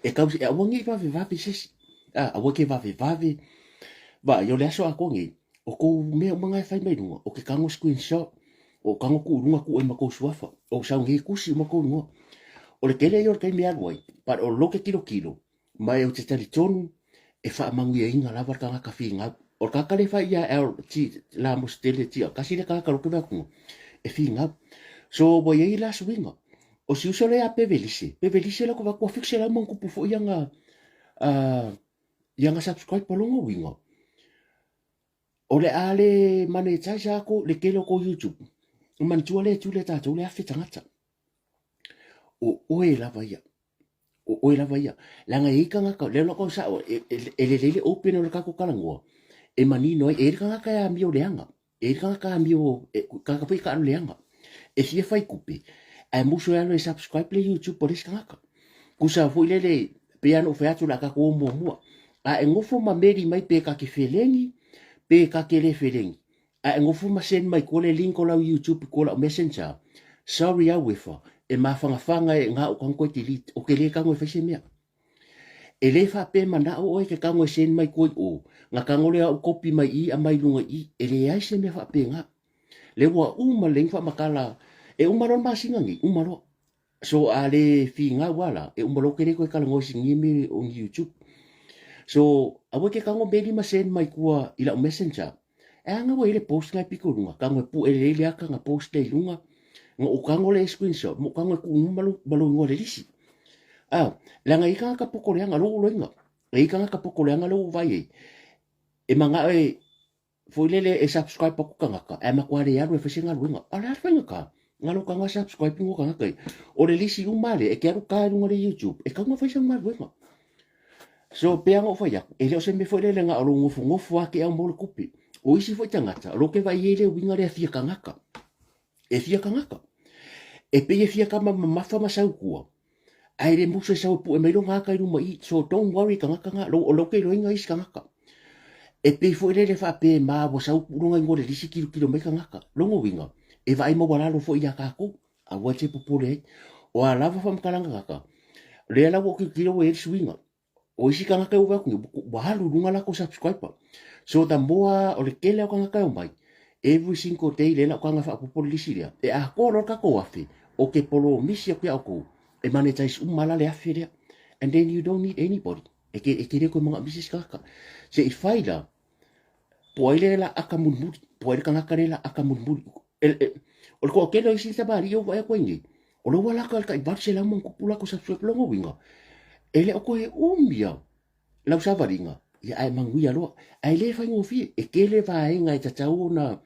e tau, e aua ne i vavevave se isi, a, aua e te vavevave. Vaai, o le aso atoa nei, o kou mea uma na e fai mai luga, o ke tago screenshot, o tago tuu i luga tuu ai ma kou suafa, o sau nei tusi uma kou igoa. O le tele ia o le taimi e alu ai, but o lou te tilotilo, Ma ou te talitonu e faamanuiaina lava le tagata finau. O le tagata lea e fai ia ti la mositele tia, kasi le tagata loke vakuga e finau. So ua i ai la suiga. O si uso lea a Pevelise, Pevelise la ko ua fixe la mo kupu foi ianga ianga subscribe pa longa uiga. O le a le monetize a ko le tele o ko YouTube. Manatua le tule tatou le afe tagata. O oe lava ia. O oe lava ia. Leaga e i ai tagata, lea la ua sao, e, e, e lelei le open o le tatou talanoa, e manino ai, e i ai le tagata e amio leaga, e i ai le tagata amio, e, tagata foi e taalo leaga, e fia fai tupe, ae musu e alu e subscribe le YouTube o le isi tagata. Tusa foi lele, pei lava ona ou fai atu o le a tatou o muamua. A e nofo ma meli mai pe ta te feleni, pe ta te le feleni, A e nofo ma send mai koa le link o lau YouTube i koa lau messenger. Sorry au efa, e mafagafaga e nga o kago e delete, o ke le kago e fai se mea. E le faapea e manao oe ke kago e send mai koa i o, nga kago lea au copy mai i a mai lunga i, e leai se mea faapena. Le ua uma lelei na faamatala, e uma loa le masina nei, uma loa. So a le finau a la, e uma loa ke le toe talanoa i si me o ni YouTube. So aua ke kago meli ma send mai tua i lau messenger. E anga ua i le post ngai piko lunga, kago e pu'e lelei le aka nga post lea i lunga, nga o kago le screenshot, mo kago e ku'u ma lo ma lo ingoa le lisi. A, leaga i tagata poko leaga lou oloiga, e i tagata poko leaga lou vaai ai. E mana'o e foi lele e subscribe aku tagata, ae matua le alu e fai se galuega. A o le a le faigata? Nga lou taga subscribe ingoa tagata ia. O le lisi uma lea, e te alu ta i luga o le YouTube, e tatau ona fai sau galuega. So, pei lava ona ou fai atu, e le o se mea foi lele na o lou nofonofo lava te au mo le tupe. O isi foi tagata, o lou te vaai i ai le uiga lea fia tagata. E fia tagata. E pei e fia tama mamafa ma sautua, ae le musu e sau e pue mai lona ata i luma i i. So don't worry tagata na, o lou te iloaina isi tagata. E pei foi lele faapea ma ua sau puu lona igoa i le lisi tilotilo mai tagata. Lona uiga, e vaai maualalo foi ia tatou. Aua te popole ai. O a lava faamatalaga tagata, lea la ua ou tilotilo ua i ai le suiga. O isi tagata e ova atu nei, ua alu i luga latou subscriber. So the more o le tele o tagata e omai, Every single day lea la o taga faaopoopo le lisi lea, e atoa loa le tatou 1000, ou te polomisi atu ia outou, e monetize uma la le 1000 lea. And then you don't need anybody. E te, e te le toe manaomia se isi tagata. Se i fai la, po o ai lea la aka mulimuli, po o ai le tagata lea la aka mulimuli. E, e, o le toatele o isi tamalii ua vaai atu ai nei, o lea ua laka le tai 800 ma ona tupu latou subscribe lona uiga, e le o toe umi lava lau savaliga, ia ae manuia loa. Ae le faigofie, e tele vaega e tatau ona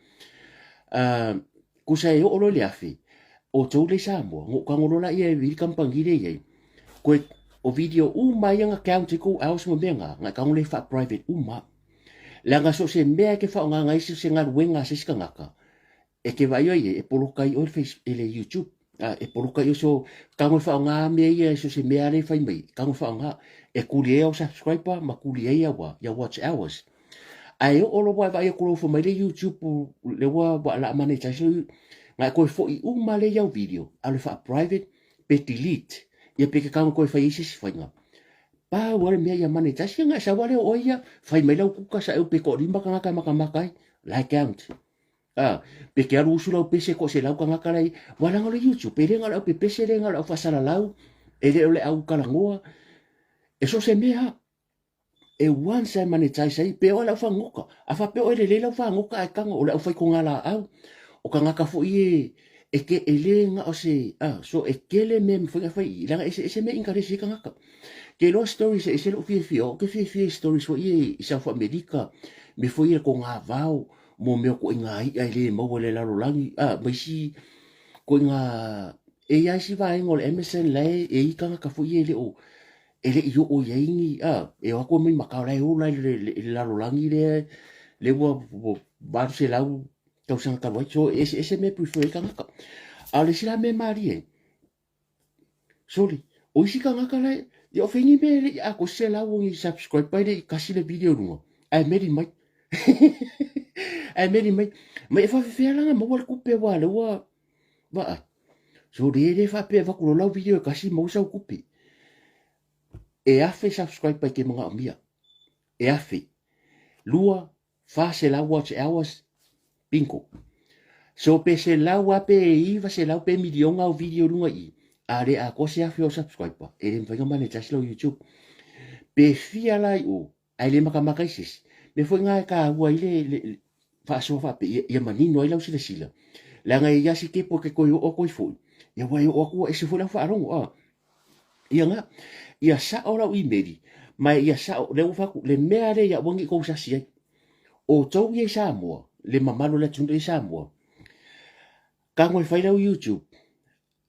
tusa e oo loa i le 1000, o tou lea i Samoa, ona ou tago loa lea e vili kamupani lea i ai, koe o video uma ia na count ai kou hours ma mea na, na e tago lea e faa-private uma. Leaga so o se mea e te faaaogaina ai so o se galuega a se isi tagata, e te vaai ai e poloka ai oe le face, le YouTube. A, e poloka ai oe so, tago e faaaoga mea ia so o se mea lea e fai mai, tago e faaaoga. E kuli ai au subscriber ma kuli ai au ia watch hours. Ae oo loa ua e vaai atu loa ua fai mai le YouTube lea ua o le a monetize lou, na e toe foi uma lea i au video, alu e faa-private pe delete, ia pe te tago toe fai ai se isi faiga. Pau lava le mea ia monetize, ia na e sau lava lea o oe ia, fai mai lau kuka sa eu pe toalima tagata e matamata ai, la e count. A, pe te alu usu lau pese ko se lau tagata la i, ua leaga o le YouTube, e le na o le au pepese, e le na o le au faasalalau, e le o le au talanoa, e so o se mea lava. E once e monetize ai, pe oe le au fagota. A faapea oe lelei lau fagota ae tago o le au faitoga laau. O tagata foi e e ke e le na o se a so e tele mea e mafai ona fai i i leaga eseese mea e interest ai tagata. Ke iloa stories e ese lou fiafia, ou te fiafia i stories foi ia i South America, mea foi ia toga vao, mo mea o ituaiga i'a e le maua i le lalolagi, a ma isi ituaiga e i ai isi vaega o le Amazon la e i ai tagata foi ia e le o e le i oo i ai ni, a, e o atu e mai Macau, la e ola i le, le, le lalolagi lea, lea ua, ua 800 tausaga talu ai. So, e eseese mea e prefer ai tagata. A o le isi la mea e malie, sorry, o isi tagata la e, ia o fea ni mea e le i atoa se selau o ni subscriber e le i kasi le video i luga, ae meli mai. Ae meli mai. Ma e faafefea la ona maua le tupe aua lea ua vaai. So le le faapea e avatu loa lau video e kasi maua sau tupe. E 1000 subscriber e te manaomia. E 1000. 2, 400 watch hours, bingo. So pe selau lava pe 900 pe miliona au video i luga i i, a le atoa se 1000 o subscriber, e le mafai ona monetize lau YouTube. Pe fia la i o, ae le matamata i se isi. Mea foi na e taua ai le, le, le faasoa faapea, ia, ia manino ai lau silasila. Leaga e i ai si kepo e ke toe oo atu ai foi, ia ua e oo atu ua ese foi lau faalogo, a. Ia na, ia sao lau imeli, ma ia sao, lea ua fai atu, le mea lea ia aua ne i tou sasi ai. O tou ia i Samoa, le mamalu o le atunuu i Samoa, tago e fai lau YouTube,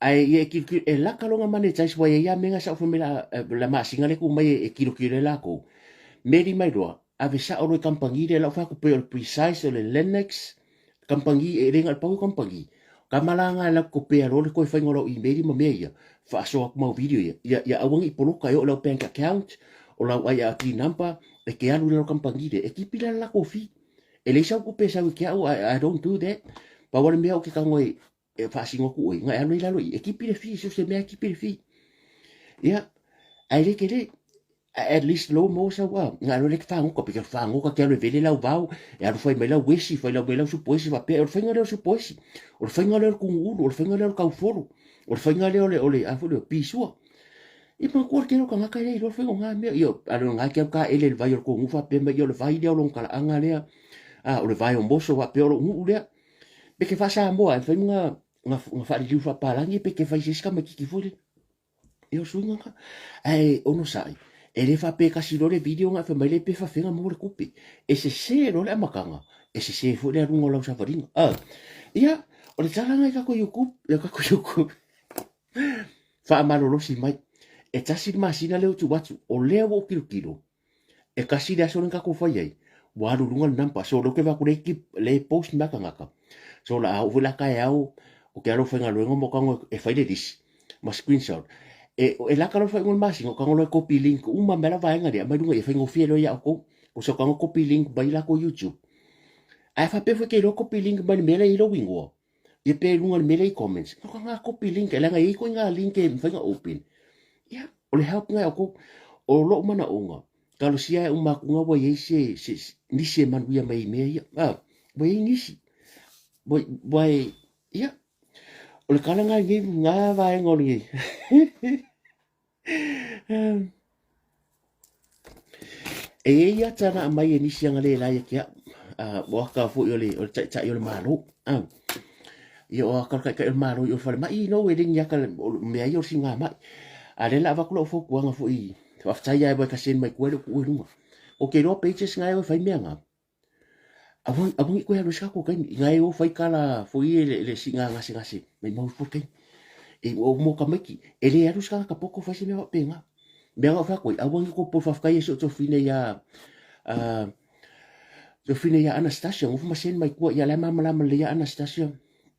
Ae ia e kilokilo, e laka lona monetize ua iai a mea na sao fai mai la, la masina lea tu mai e kilokilo ai lakou. Meli mai loa, ave sao loa i kamupani lea lau fai atu pei o le Precise o le Lennox, kamupani e le na o le pau o kamupani. Kama la na e latou kopea loa le toe faiga o lau email ma mea ia, faasoa atu mau video ia, ia, ia aua nei poloka e oo i lau bank account, o lau IRD number, e te alu i lalo kamupani lea, e tipi la le latou fee. E leai sau tupe e sau i ke au, I don't do that. Pau lava le mea ou te tago e, e faasino atu oe, na e alu ai lalo i, e tipi le fee, so se mea e tipi le fee. Ia, ae le tele, at least low mo sau a, na alu le whangoka, pe ke whangoka ke alu e vele lau vao, e alu whai mai lau wesi, whai lau mai lau supoesi, whapea, o le whainga lea o le supoesi, o le whainga lea o le kunuulu, o le whainga lea o le kaufolo, o le whainga lea o le, o le, a foi lea, pisua. I manatua le tele o tagata e le iloa le faiga o na mea. Ia, a le na ke alu kaele i le vai o le tou nuu faapea mai, ia o le vai lea o lona talaaga lea, a, o le vai o Moso faapea o lou nuu lea. Pe ke faa-Samoa e mafai ona ona faaliliu faapalagi pe ke fai se isi tamaititi foi lele. Ia o suiga na. Ae onosai, e le faapea e kasi loa le video ona e fai mai lea pe faafefea ona maua le tupe. E sese loa le amataga, e sese foi le aluga o lau savaliga. A, ia, o le tala lena i tatou YouTube, i tatou YouTube. Faamalolosi mai. E tasi le masina lea ua tuu atu, o lea ua ou tilotilo, e kasi le aso lea na tatou fai ai, ua alu i luga le number. So lea ou te vaai atu lea e keep, lea e post mai tagata. So la a oo foi la taeao, ou te alu e faigaluega ma ou tago e fai le lisi ma screenshot. E, e laka loa le faaiuga o le masina, ou tago loa e copy link uma mai la vaega lea, aumai luga i i e faigofie loa ia outou. Ko sa ou tago copy link mai latou YouTube. Ae faapea foi ke iloa copy link mai le mea lea e i ai lou igoa. Ia pe i luga o le mea lea i comments, no ka ngā copy link, e leaga e i ai koe ngā link e mafai ona open. Ia, o le help nga e outou. O lou manaoga, talosia e uma atu nga ua i ai se, se, nisi e manuia mai i mea ia. Ah, ua i ai nisi. Wai, ia, o le tala lena i nei na vaega o le E i ai ata na aumai e nisi aga le lae ia te au, o ata foi o le, o le taitai o le Malo. Ia o ata o le taitai o le Malo i o le falemai, no e le ni ata o mea ia o le sigamai. A o lea la avatu lau fautuaga foi, faafetai lava e ka send mai tua i lou tuu i luga. Ou te iloa pages na e o e fai mea na, Aua, aua ne i toe alu ai se tatou taimi. Ina e o fai tala foi e le, le siiga gasegase, maimau ifo le taimi. E, o mo tamaiti, e le alu se tagata poto fai se mea faapena. Mea na ou fai atu ai, aua ne i tou faafetai e si ou tuafafine ia, tuafafine ia Anastasia, nofo ma send mai tua, ia la e malamalama lelei ia Anastasia,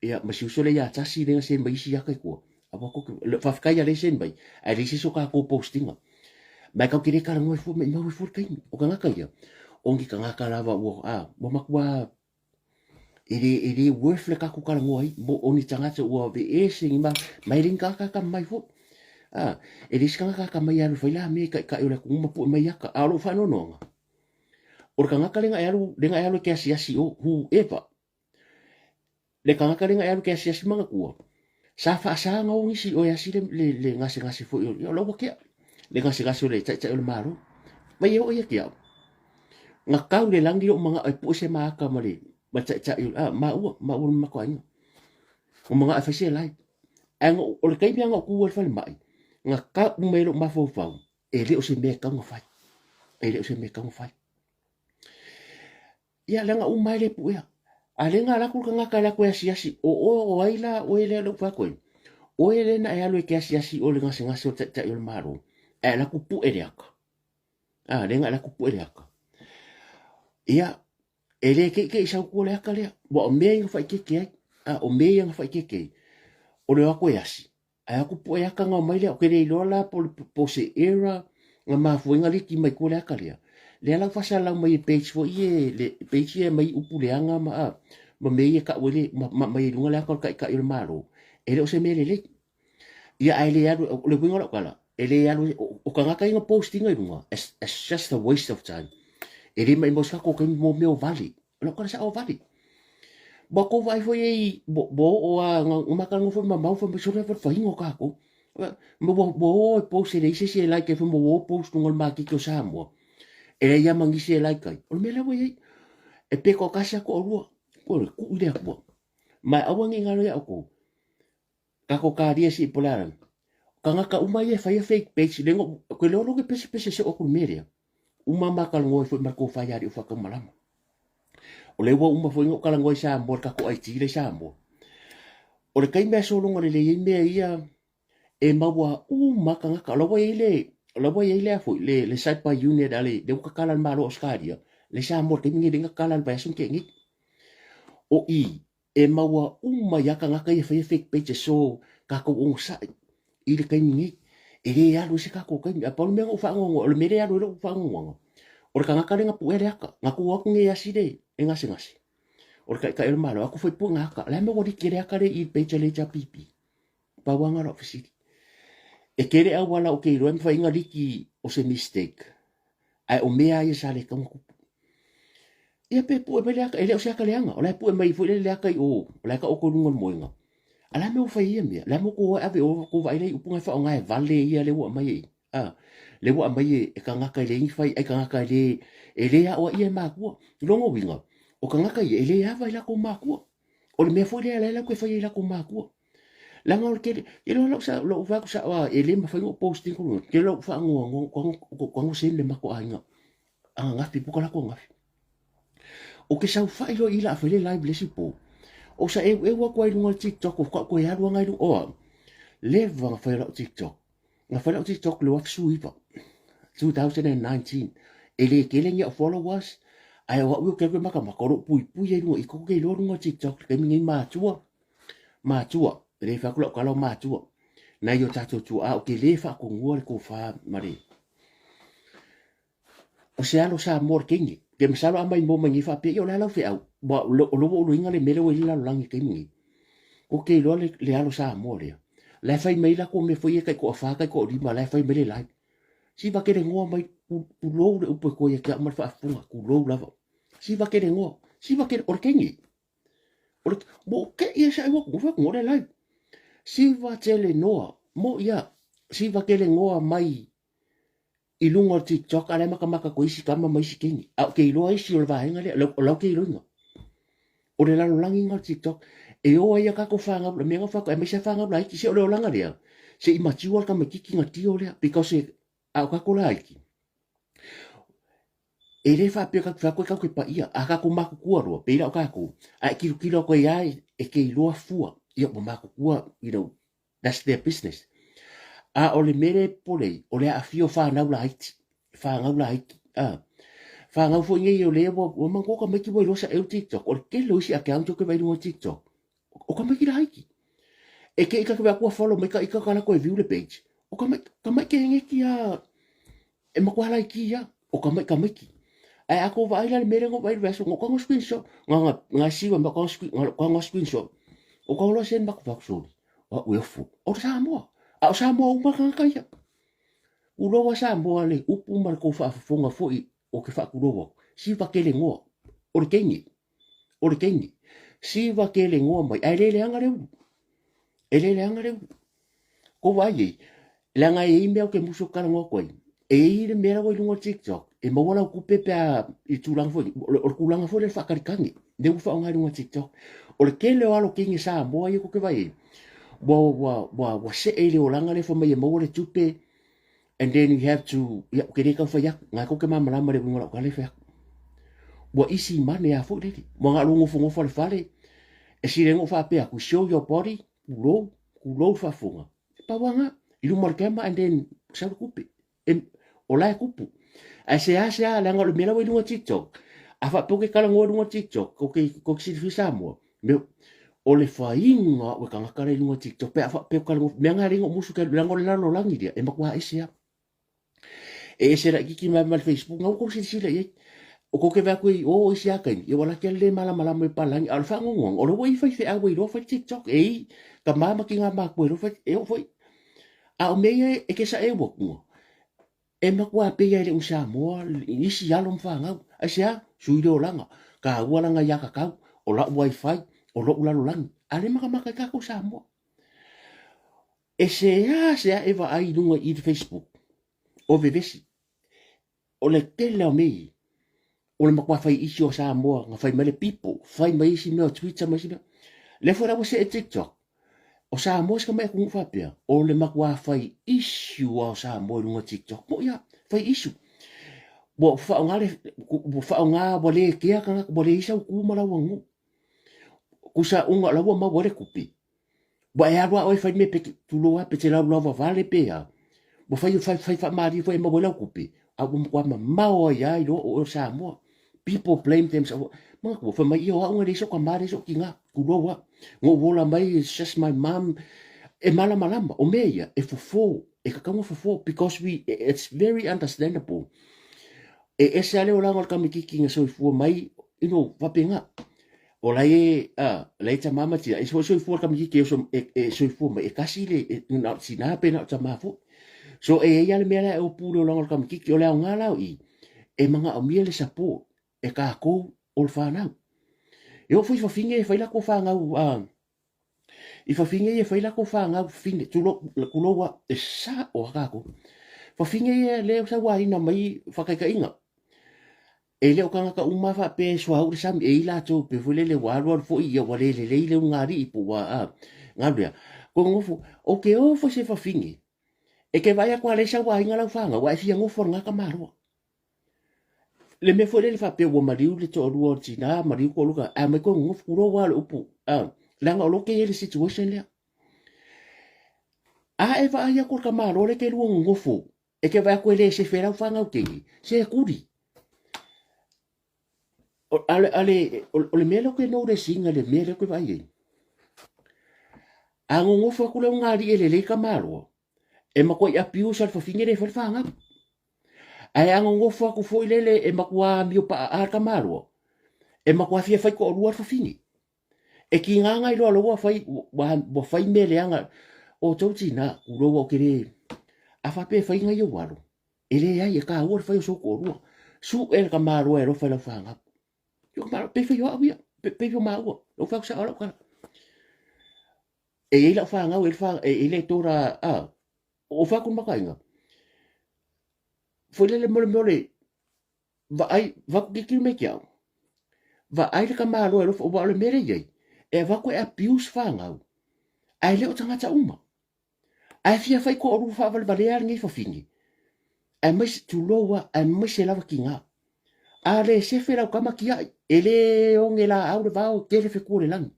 ia ma si uso lea ia Tasi lea na send mai isi ata i tua. Aua tou te, faafetai ia lea e send mai, ae leai se isi o tatou post ina. Ma e tatou te le talanoa ai fua, maimau ai fua le taimi. O tagata ia, o ni tagata lava ua, a, ua matua e le, e le worth le tatou talanoa ai, mo, o ni tagata ua aveese ni ma, ma e le ni tagata atamamai foi. A, e le se tagata atamai e alu e fai la mea i taitai o le atunuu ma pue mai ata. A o lou faanoanoaga, o le tagata lea na e alu, lea na e alu e te asiasi i o, whoever, Le tagata lea na e alu e te asiasi manatua, sa faasa ona o nisi o e asi le, le, le gasegase foi o, o la ua tea, le gasegase o le taitai o le Malo. Mai e oo ia te au. Na tau le lagi lou manao e pue se maata ma le, ma le taitai o, a, maua, maua le matou aiga. Ua manao e fai se live. Ae na, o le taimi lava na ou tu ai i le falemai, na tau mai lou mafaufau, e le o se mea e tatau ona fai. E le o se mea e tatau ona fai. Ia, leaga uma ai le puea. A lea na alu atu le tagata e alu atu e asiasi, o oe o ai la oe lea lea ua fai atu ai? Oe lea na e alu e te asiasi i o i le gasegase o le taitai o le Malo, ae alu atu pue le ata. A, lea na alu atu pue le ata. Ia, e le keikei sau tua le ata lea, ua o mea ia na faaeteete ai. A, o mea ia na faaeteete ai, o le o atu e asi, Ae aku poe aka nga mai lea, o ke le iloa la po, po se error nga mafua ai nga liki mai tua le aka lea. Lea la ua faasalau mai e page foi e, le page ia e aumai upu leaga ma, a, ma mea ia e tau ai le, ma, ma aumai ai i luga le aka o le taitai o le Malo. E le o se mea lelei. Ia ae le alu, o le uiga o lau tala, e le alu, o, o tagata ia na post ina i luga, it's, it's just a waste of time. E le maimau se tatou taimi mo mea o vale. O lau tala sao vale. Ua kou vaai foi ei, ua oo a, na matalanoa foi ma mau, fai mai, sole le faiga o tatou. Ma ua, ua o e post e leai se isi e like ai, fai mai ua o post luga o le maketi o Samoa. E leai lava ma nisi e like ai. O le mea lea ua i ai, e pe toatasi a toalua, ua tuu i le Atua. Ma e aua ne i galo ia outou, tatou talia sii po o le a lava. O tagata uma ia e faia fake page, le no, ke lolo ke pesepese soo atu i le mea lea. Uma ma talanoa ai foi ma le tofa ia Alii o Faataumalama. O lea ua uma foi ona ou talanoa i Samoa, le tatou IT lea i Samoa. O le taimi lava e sologa lelei ai mea ia, e maua uma lava tagata. O la ua i ai le, o la ua i ai le a foi, le, le cyber unit a le, lea ua tatala e le Malo o Ausetalia, lea i Samoa i le taimi lenei e le i tatala i le vaiaso na tea nei. O i, e maua uma ai lava tagata ia e faia fake pages so tatou onosai i le taimi nei. E le alu ai se tatou taimi. A pau le mea na ou faanoanoa, o le mea lea e alu ai lou faanoanoaga, o le tagata lea na puea le ata, na tu atu nei e asi le e gasegase. O le taitai o le Malo, aku foi pue na ata. O le a mea ua liki le ata lea i le page a le HRPP? Pau lava lena o lau fesili. E tele auala ou te iloa e mafai ona liki o se mistake, ae o mea lava ia sa le tatau ona tupu. Ia pe pue mai le ata, e le o se ata leaga, o la e pue mai foi lele le ata i o, o la e taoto i luga o le moega. A o le a mea ua fai ai ia mea? O le a mea ua tou o e ave i o tou vaai la i upu na e faaaoga e vale ia lea ua aumai e i, a, lea ua aumai e, e tagata e leai ni fai, ai tagata e le, e le aoaia e matua. O lona uiga, o tagata ia e le ava i latou matua. O le mea foi lea la e latou te faia i latou matua. Leaga o le tele, tele o lau sa, lou fai atu sao lava, e le mafai ona ou post ina luga, tele lou faanoanoa, tago send le matou aiga ananafi, buka latou ananafi. Ou te saofai loa i i la a fai le live le isi po, ou saeueu atu ai i luga o le TikTok, faatoa ou toe alu lava i luga, o au, leva ona fai lau TikTok. Na fai lau TikTok i le 2019, 2019. E le tele ni au followers, ae o au ia ou te alu e matamata, o lou puipui ai i luga i, tou te iloa luga o le TikTok i le taimi lenei, matua, matua, e le fai atu lau tala o matua, nai o tatou tuaa, ou te le faatonua le tofa ma le O se alo Samoa o le teine. Ke masalo a mai mo mai nei faapea, ia o le a lau feau, ua o lea ua uluina le mea lea ua i ai le lalolagi i le taimi nei. Ko te iloa le, le alo Samoa lea. La e fai mai latou mea foi ia taitoafa, taitoalima, la e fai mai le live. Siva kele ngoa mai, tulou le upu e koe ia te au ma le faafofoga, tulou lava. Siva kele ngoa, siva kele, o le teine. O le mo ke ia sa iwa ku fa ku le lai. Siva tele noa mo ia siva kele ngoa mai i luga o TikTok a le makamaka ko isi kama ma isi keni. A o ke iloa isi o le vaega lea, o lau ke iloiga. O le lalolagi o TikTok, e o ai a kākou whāngau, la mea ngā whākau, e maisa whāngau laiti, se o le olanga lea, se i matua le tamaititi nga tio lea, because e, a o kākou laiti, e le faapea ka whākau e kau ke paia, a kākou mākukua roa, peira o kākou, a e kilokilo koe ia e ke iloa fua, ia ua mākukua, you know, that's their business. A o le mere polei, o le aafia o whānau laiti, whāngau laiti, a, whāngau foi nei o le ua, ua mango ka maiki ua iloa sa eu TikTok, o le kele o isi account o ke vai lunga TikTok, o ka maiki laiti. E ke ika ke akua follow mai ka ika ka lako e view le page. O ka mai, ka mai ke ngeki a, e makuala i ki ia, o ka mai ka maiki. Ae a ko vaai la le mere ngo vai le vaso, ngo ka ngo screenshot, nga nga nga siwa ma ka screen nga ka ngo screenshot. O ka lo sen mak vak soli. Wa u fu. O Samoa. A o Samoa uma ka ka ia. U lo wa Samoa le upu ma ko fa fofonga foi o ke fa ku lo. Si va kele ngoa. O le kengi. O le kengi. Si va kele ngoa mai. Ai le le anga le ulu. E le le anga le ulu. Ko vai ei. Leaga e i mea o ke musu o kala ngoa koe. E i le mea ua i luga o TikTok. E maua lau kupe pe a i tulaga foi. O le tulaga foi le whakarikangi. Ne ua whaonga i luga o TikTok. O le kele o alo kingi Samoa ia ko ke vai ei. Ua, ua, ua, ua se e le olanga le whamai e maua le tupe. And then you have to, ia, ke le kau whai aku. Ngai ko ke mamalama le winga lau ka le whai aku. Ua isi mane a foi lele. Ua ngā ngofo ngofo le fale. E sile ngo whapea ku show your body, kulou, kulou whafonga. E pawanga, i luma le kema and then sau le kupe. E, o la e kupu. Ae se a se a, leaga o le mea ua i luga TikTok. A faapea ke kala ngoa i luga TikTok, ko ke, ko ke silafia Samoa. Me, o le faiga o e kangaka la i luga TikTok, pe a faapea kala ngoa, mea ngā lenga o musu ke, leaga o le lalolagi lea, e matua ese a. E ese la kiki mai mai Facebook, ngau kou silasila i ai. O ko ke vea koe i o isi a kaimi, e wala kia le malamalama i palangi, a o le whaangongonga, o le ua i whai whea ua i roa whai TikTok, e i, ka māma ki ngā mākua i roa whai, e o whai. A o mea ia e ke sa e ua kunga. E makua pe ia e le u Samoa, isi alo mwhangau. Ai se a, sui le olanga, ka ua langa ia kakau, o lau wifi, o lou lalolangi. A le makamaka i kākou Samoa. E se a se a e vaai i lunga i le Facebook, o vevesi, o le tele o mei, o le matua fai isi o Samoa, nga fai mai le people, fai mai isi mea o Twitter mai isi mea. Le foi la ua see TikTok, o Samoa se ka mai atunuu faapea, o le matua fai issue a o Samoa i lunga TikTok. Mo ia, fai issue. Ua whaonga le, ua whaonga ua le kea kangaka, ua le isa uku ma lau angu. Kusa unga lau ua maua le kupi. Ua e alu a oe fai me pe tulo a pe te lau lava vale pe a. Ua fai fai fai fa mari foi ma lau kupi. A ua matua mamao ai ai lo o Samoa. People blame themselves. Mga ku fa mai ia unga le so ka mare so kinga kulo wa. Ngo wola mai it's just my mom. E malamalama o mea ia e fofo e kakaunga fofo because we it's very understandable. E ese ale o langa o le kamitiki nga soifua mai you know faapena. O la e, a, la e tama ma tina, e so soifua le kamitiki e, so, e, e soifua mai, e kasi le, e, na o tina pe na o tama fo. So e ia le mea la e opu le olanga o le kamitiki, o le aoga la o i, e manaomia le support e kākou o le whānau. E oo foi fafine e fai lako whāngau, a, i fafine ia e fai lako whāngau, fafine, tulo, kuloua, e sa o a kākou. Fafine ia le sauaina mai whakaikainga. E le o kangaka uma faapea e suauu le sami, e i latou pe foi lele ua alualu foi ia ua le lelei le ulugalii po ua a galu ea. Ko ngofo, o ke o foi se fafine, e ke vaai atu a le sauaina lau fanau, a e fia ngofo le gaka maloa. Le mea foi lele faapea ua maliu le toalua o le tina, maliu ko luka, a mai ko ngofo kulo ua le upu, a, leaga o lo ke i ai le situation lea. A e vaai atu le tamaloa le ke lua ngofo, E ke vaai atu e le sefe lau fanau teine, se e kuli. O, ale, ale, o, o le mea lea ke nou le singa le mea lea ke vaai ai. A ngongofo atu le ulugalii e lelei ka maloa, e matua i abuse le fafine le fai le fanau. Ae a ngongofo atu foi lele e matua amio pa'a le tamaloa, e matua fia fai toalua le fafine. E kīngāngai loa loa ua fai, ua, ua fai mea leaga, o tou tina, uloa o ke le, a faapea e fai ngai ou alo, e leai, e kāua le fai o sou toalua. Suʻe le tamaloa e alofa i lau fanau. Yo ka malo, pe fai o au ia. Pei o maua, lou fai atu sao lau tala. E i ai lau fanau, e i ai le tora, a, o fai atu le mataina. Foi lele mo le mea o le vaai, vaai tilotilo mai ia te au. Vaai le tamaloa e alofa, aua o le mea lea e i ai, e avatu e abuse fanau, ae le o tagata uma. Ae fia fai toalua faavalevalea lenei fafine, aemaise, tulou lava, aemaise lava tina. A le sefe lau tama tiai, e le oge laau le vao, e tele fetu o le lagi.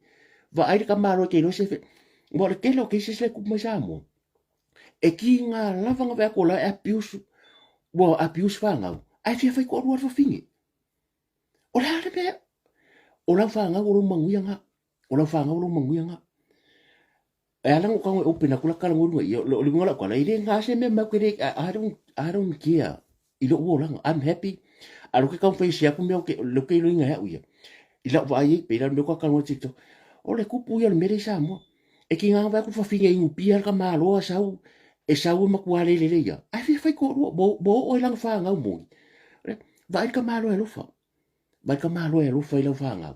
Vaai le tamaloa e te iloa sefe. Aua o le tele o cases lea e tupu mai Samoa, e tiga lava ona vaai atu o la e abuse, ua abuse fanau, ae fia fai toalua le fafine. O le a le mea? O lau fanau o lou manuia lena. O lau fanau o lou manuia lena. E ala ona ou tago e open atu la talanoa i luga i i, o le uiga o lau tala, e le na se mea mai ou te le, I don't care i lou olaga, I'm happy. A o lea ou te taumafai e share atu mea ou te, lea ou te iloaina e au ia, i lau vaai ai, pei la o le mea ua talanoa i TikTok. O le tupu ia o le mea lea i Samoa. E tiga ona vaai atu le fafine e inupia le tamaloa sau, e sau e matua le lelei lava, ae fia fai toalua, ua oo ai lana fanau moni. Vaai le tamaloa e alofa, vaai le tamaloa e alofa i lau fanau.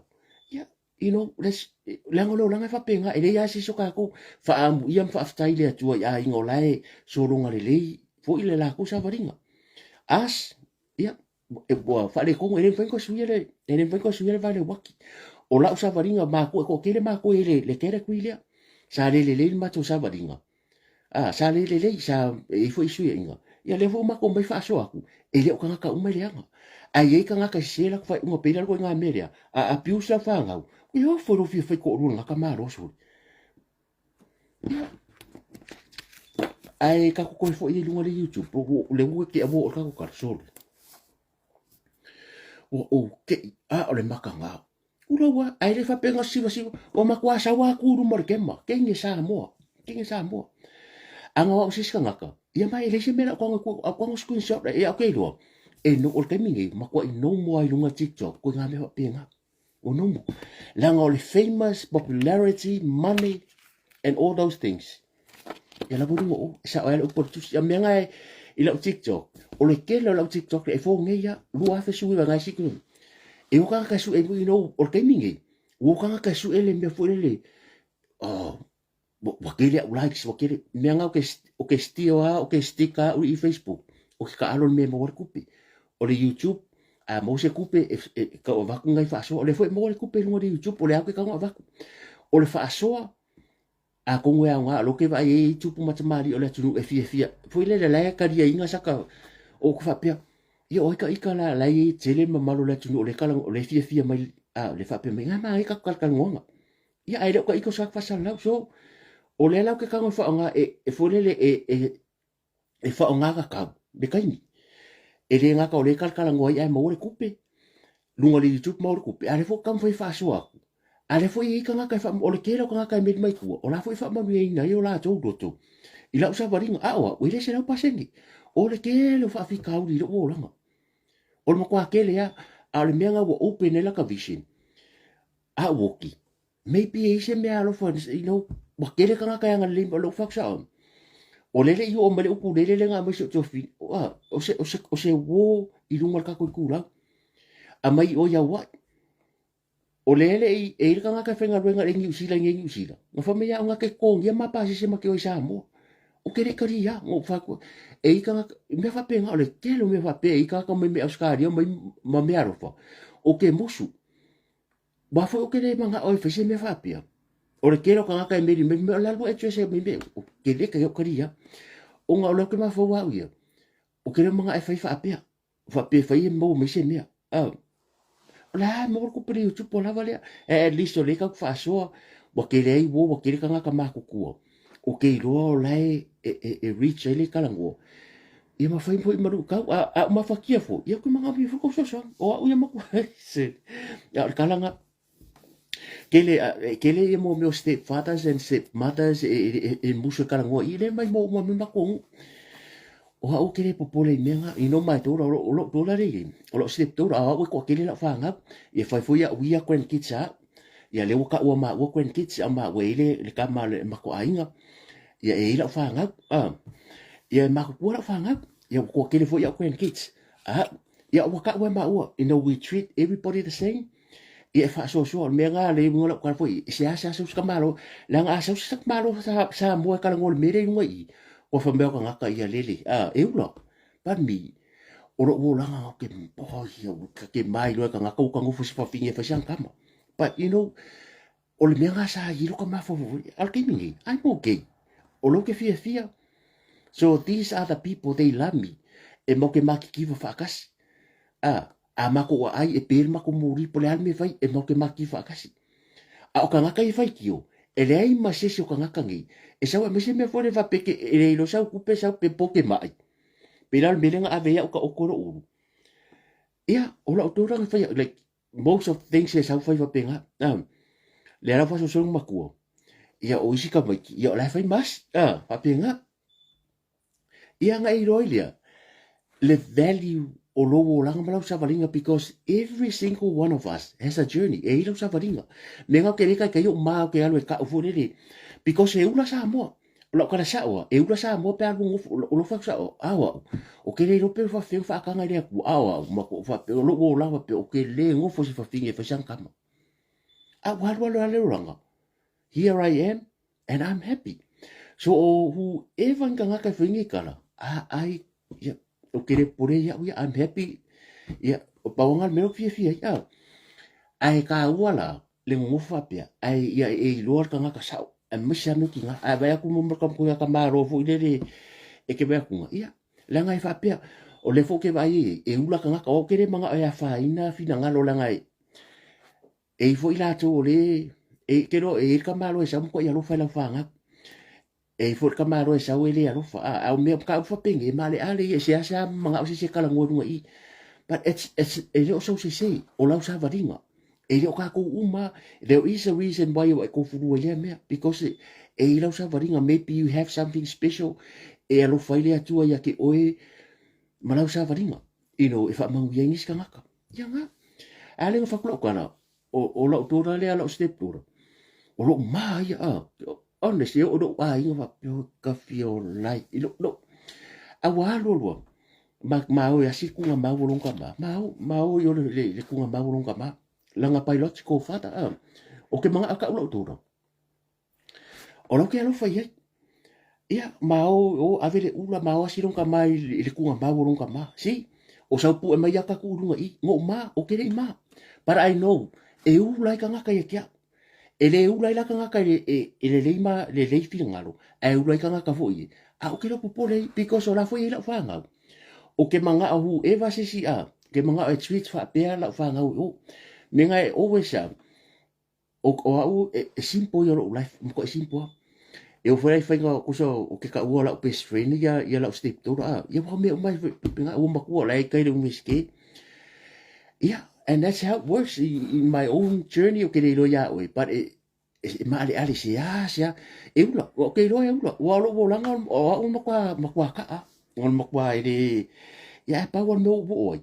Ia, you know, let's, leaga o le olaga e faapena, e leai lava se isi o tatou faaamuia ma faafetai i le Atua i aiga o la e sologa lelei foi le latou savaliga. Us, ia, ua faaletonu, e le mafai ona toe suia le, e le mafai ona toe suia le vale uati. O lau savaliga, matou, e toatele matou e i le, le category lea. Sa le lelei le matou savaliga. A, sa le lelei, sa e i ai foi suiaiga. Ia lea foi ua matou omai faasoa atu, e le o tagata uma e leaga. Ae i ai tagata e sese latou faaiuga pei la le ituaiga mea lea, a abuse lau fanau, e ofo i lou fia fai toalua i lena tamaloa sole. Ia. Ae tatou toe foi i luga o le YouTube, lea ua tea ua oo le tatou tala sole. Ua ou tei, a o le mataga. Ula ua, ae le faapea na sivasiva, ua matua sau lava tu i luma o le kema, kenge Samoa, kenge Samoa. A na o au se isi tagata, ia ma e leai se mea la au tago au tago screenshot e au ke iloa. E no, o le taimi nei, matuai no more ai luga TikTok, koe ngā mea faapena. Ua no more. Leaga o le famous, popularity, money, and all those things. Ia lava luga o, e sao ai le upu o le tusi. A mea nga e, i lau TikTok, o le tele o lau TikTok e fo nei ia, 2019 ngai siku. E o kanga ka su e you know, o le taimi nei, ua o kanga ka su e le mea foi lele, oh, ua tele au likes, ua tele, mea nga o ke, o ke steal a, o ke stick a i Facebook, o ke kaalo le mea maua le kupe. O le YouTube, a maua se kupe, e, e, kau avaku ngai faasoa, o le foi maua le kupe i luga o le YouTube, o le au ke kau avaku. O le faasoa, Atonu e aoga, o lea ou te vaai ai i tupu ma tamalii o le atunuu e fiafia foi lele la e taliaina saka o ou faapea, ia o ai ka ika la la e tele le mamalu o le atunuu o lea kala o lea e fiafia mai a o lea faapea mai na manaia tatou talatalanoaga. Ia ae le o ka ika o sa faasalalau. So o lea la ou te tago e faaaoga e e foi lele e e e faaaoga tatau le taimi. E le gata o lea e talatalanoa ai ae maua le tupe, luga o le YouTube maua le tupe, a o lea foi e taumafai e faasoa atu. A o lea foi e i ai tagata e faa, o le tele o tagata e meli mai tua, o la foi e faamanuiaina ai o latou loto i lau savaliga. A o au, e le 100%. O le tele o faafitauli i lou olaga. O le matua tele lava. A o le mea lena ua open ai laka vision, a ou oti, Maybe e i ai se mea alofa, you know, ua tele tagata e agalelei mai, o lou fai atu sao, o lele i oo mai le ukulele lea na aumai si ou tuafafine, o se, o se, o se uo i luga o le tatou itulau, aumai i o i Auaʻi. O lea le i, e i le tagata e faigaluega i le Niu Sila i nei Niu Sila, na fai mai au na te totogia ma pasese ma te o i Samoa. Ou te le i talia, na ou fai atu, e i tagata, mea faapena, o le tele o mea faapea, e i tagata mai me Ausetalia mai ma mea alofa, ou te musu. Aua foi ou te le manao e fai se mea faapea. O le tele o tagata e meli mai, o le alu address e mai mea, o te le kai au talia. Ona o lea ou te mafaufau au ia, ou te le manao e fai faapea. Faapea e fai e maua mai se mea. Ah, o le a maua le kupe le YouTube ua lava lea. E at least o lea tatou te faasoa, ua tele ai uo, ua tele tagata matutua. Ou te iloa o la e, e, e, e reach ai le talanoa. Ia ma fai foi ma luitau, a, a ou mafatia foi, ia ou te manaomia foi kou fesoasoani. O au ia matua, se, a o le tala na, tele, e tele ia mo mea o step fathers and step mothers e, e, e, e musu e talanoa i, le mai mo uma me matou nuu. O au ou te le popole i mea na, you know my daughter, o lou, o lou daughter lea e i ai, o lou step daughter, a o au e toatele lau fanau, ia fai foi au ia grandkids a au. Ia lea ua taua maua grandkids a maua e i ai le, le tama o le matou aiga, ia e i ai lau fanau, a, ia e matutua lau fanau, ia ua toatele foi au grandkids, a, ia ua taua e maua, you know, we treat everybody the same. Ia e faasoasoa, o le mea lena lea i luga o lau tala foi, e seasea sau se tamaloa, leaga a sau se tamaloa Samoa e talanoa i le mea lea i luga i i, ua fai mai o tagata ia lele, a, e ula, pardon me, o lou olaga ou te, oh, ia, ta te mailoa e tagata ua ta nofo i se fafine e fai sana tama. But, you know, o le mea lena sa i ai lou tamafaufau foi, a o le taimi nei, I'm okay. O lea ou te fiafia. So, these are the people, they love me. E matou te matitiva faatasi. A, a matou aai e pe le matou moli po o le a le mea e fai, e matou te matitiva faatasi. A o tagata ia e faitio, e leai ma se isi o tagata nei e sau e aumai se mea foi lea faapea ke, e le iloa sau tupe sau pe po te mai. Pei la o le mea lea na ave ai au taoto i lou ulu. Ia, o lau tulaga e fai like most of things e sau fai faapena. Ah, lea la faasoasoa matua. Ia o isi tamaiti, ia o la e fai masi. Ah, faapena. Ia na e iloa ai lea le value o lou olaga ma lau savaliga because every single one of us has a journey. E i ai lau savaliga. Mea na ou te le taitai ou ma ou te alu e kau foi lele because e ula Samoa. O lau tala sao a, e ula Samoa pe a alu nofo, o lou fatu sao, a o au, ou te le iloa pe faafefea ona faataga i le Atua, a o au, ma ko faapea, o lou olaga faapea, ou te le nofo i se fafine e fai sana tama. A ua alu alu lava le olaga, here I am and I'm happy. So o whoever ni tagata e fai nei tala, a ai, ia, ou te le popole ia'u ia, I'm happy, ia, o pau lava le mea ou te fiafia ai, a. Ae taua la le nonofo faapea, ae ia e iloa le tagata sa'o, aemaise lava mea o tina. A vaai atu mo ka malo foi lele e te vaai atu, ia, leaga e faapea, o lea foi ou te vaai ai, e ula tagata, o au ou te le mana'o e afaina finagalo leaga e, e i foi latou o le, e te iloa, e i ai le tamaloa e sau ma matuai alofa i lau fanau. E i foi le tamaloa e sau e le alofa. A, a o mea mataupu faapenei, e maaleale ia, e seasea manao se isi e talanoa i luga i i. But it's, it's, e le o sou sese, o lau savaliga. E le o kākou uma, there is a reason why ua e kofulua i lea mea, because e i lau savaliga, maybe you have something special e alofa ai le Atua ia te oe ma lau savaliga, you know, e faamanuia ai nisi tagata. Ia nga. A le na fatu lau tala, o, o lau daughter lea, lau step daughter, o lou ma ia, a, honestly, o lou aiga faapea, oi ka fia o lai, i lou, lou, a ua alu alu a, ma, ma o e asi kuga mau o longa ma, ma o, ma o i o le, le, le kuga mau o longa ma, langa biological father, a, o ke manga a kau lau daughter, O lau ke alofa i ai. Ia, ma o, o ave le ula, ma o asi longa ma i, i le kuga mau o longa ma. Si, o sau pu'e mai ia kaku i lunga i, ngo'u ma, o ke le'i ma. But I know, e ula ai kangaka ia ke a'u. E le ula ai la kangaka i le, e, e lelei ma, lelei finagalo, ae ula ai kangaka fo'i e, a o ke leo popole ai, because o la foi e i la'u fanau. O ke manga'o whoever se si a, ke manga'o e treat faapea la'u fanau i o. Me nga e always a, O, o a'u, e, e simple ia lo'u life, matuai simple lava. E oo foi la i faiga tusa o ke taua o la'u best friend ia, ia la'u step daughter a, ia ua mea uma ai foi ua matua o la e i tai i le Iunivesite. Ia, and that's how it works in my own journey ou te le iloa iā oe, but e, e, e maaleale seasea, e ula, ou te iloa e ula, aua o lo'u olaga o a'u e matua, matua ka'a, o le matua e le, ia ae pau lava le mea ua ou oo ai,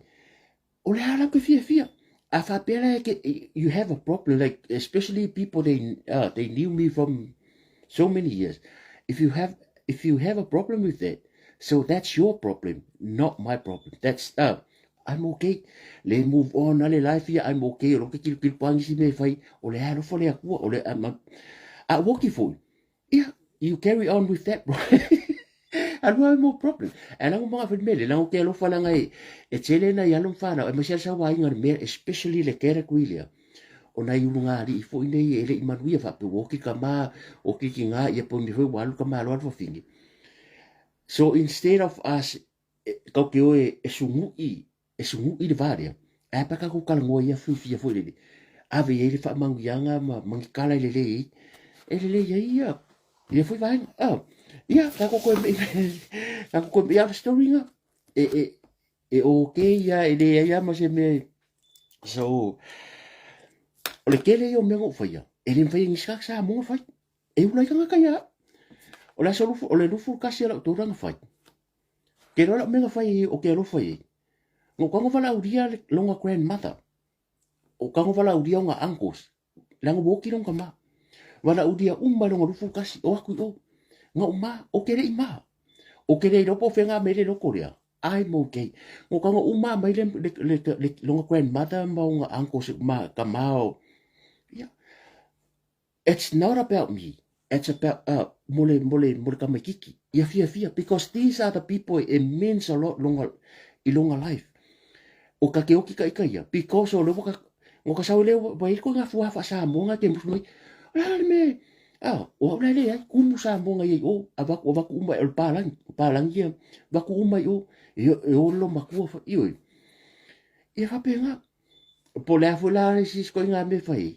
O le a la ou te fiafia. A faapea la e ke, you have a problem, like especially people they, they knew me from so many years. If you have, if you have a problem with that, so that's your problem, not my problem. That's, I'm okay. Le move on ale life ia, I'm okay. O lo ke kilu kilu pa nisi me fai, o le a alofa le Atua, o le, I'm, a woki foi. Ia, you carry on with that bro. Alu ai mo problem. E lango mga fai mele, lango ke alofa langa e, e tele na i alo whanau, e masia sa wāinga le mea, especially le kera kui lea. O nai ulu ngā ali'i foi nei e le i manuia whape, o ki ka mā, o ki ki ngā, ia po mi foi walu ka mā loa whawhine. So instead of us, e, kau ke oe e sungu'i e sugu'i le va lea, ae a pea kākou talanoa ia fiafia foi lele, ave i ai le faamanuiaga ma, ma ni tala e lelei ai, e lelei ai ia, ia foi vaega. Ah, ia, kākou koe mei, kākou koe mei, ia o le story na, e, e, e okay ia, e leai lava ma se mea e, so, o le tele ia o mea na ou faia, e le mafai e nisi tagata Samoa ona fai. E ula ai tagata ia au. O le aso lufu, o le 21 o lau tausaga fai. Ke iloa lau mea na fai ai o ke alofa i ai. No ka valaaulia longa grandmother. O ka valaaulia ona uncles. Leaga ua oki longa ma. Valaaulia uma longa 21 o aku i o. Nga'u ma, o ke le'i ma. O ke le iloa po o fea nga mea le loko lea. I'm okay. Ngo ka uma mai le, le, le, le longa grandmother ma ona uncles ma ka ma o. Ia. It's not about me. It's about uh, mo le, mo le, mo le tamaititi. Ia fiafia. Because these are the people it means a lot longa, i longa life. O ka ke oki ka ika ia. Because o le waka, ngo ka sau le wa i ko ngā fua wha Samoa ngā te musu mai. O la le me, ah, o au la le ai, kumu Samoa ngā i o, a vaku, a vaku uma, o le pālangi, o pālangi ia, vaku uma i o, e, e o lo makua, i oi. Ia whapenga, Po le a foi la le isi koe ngā mea whai.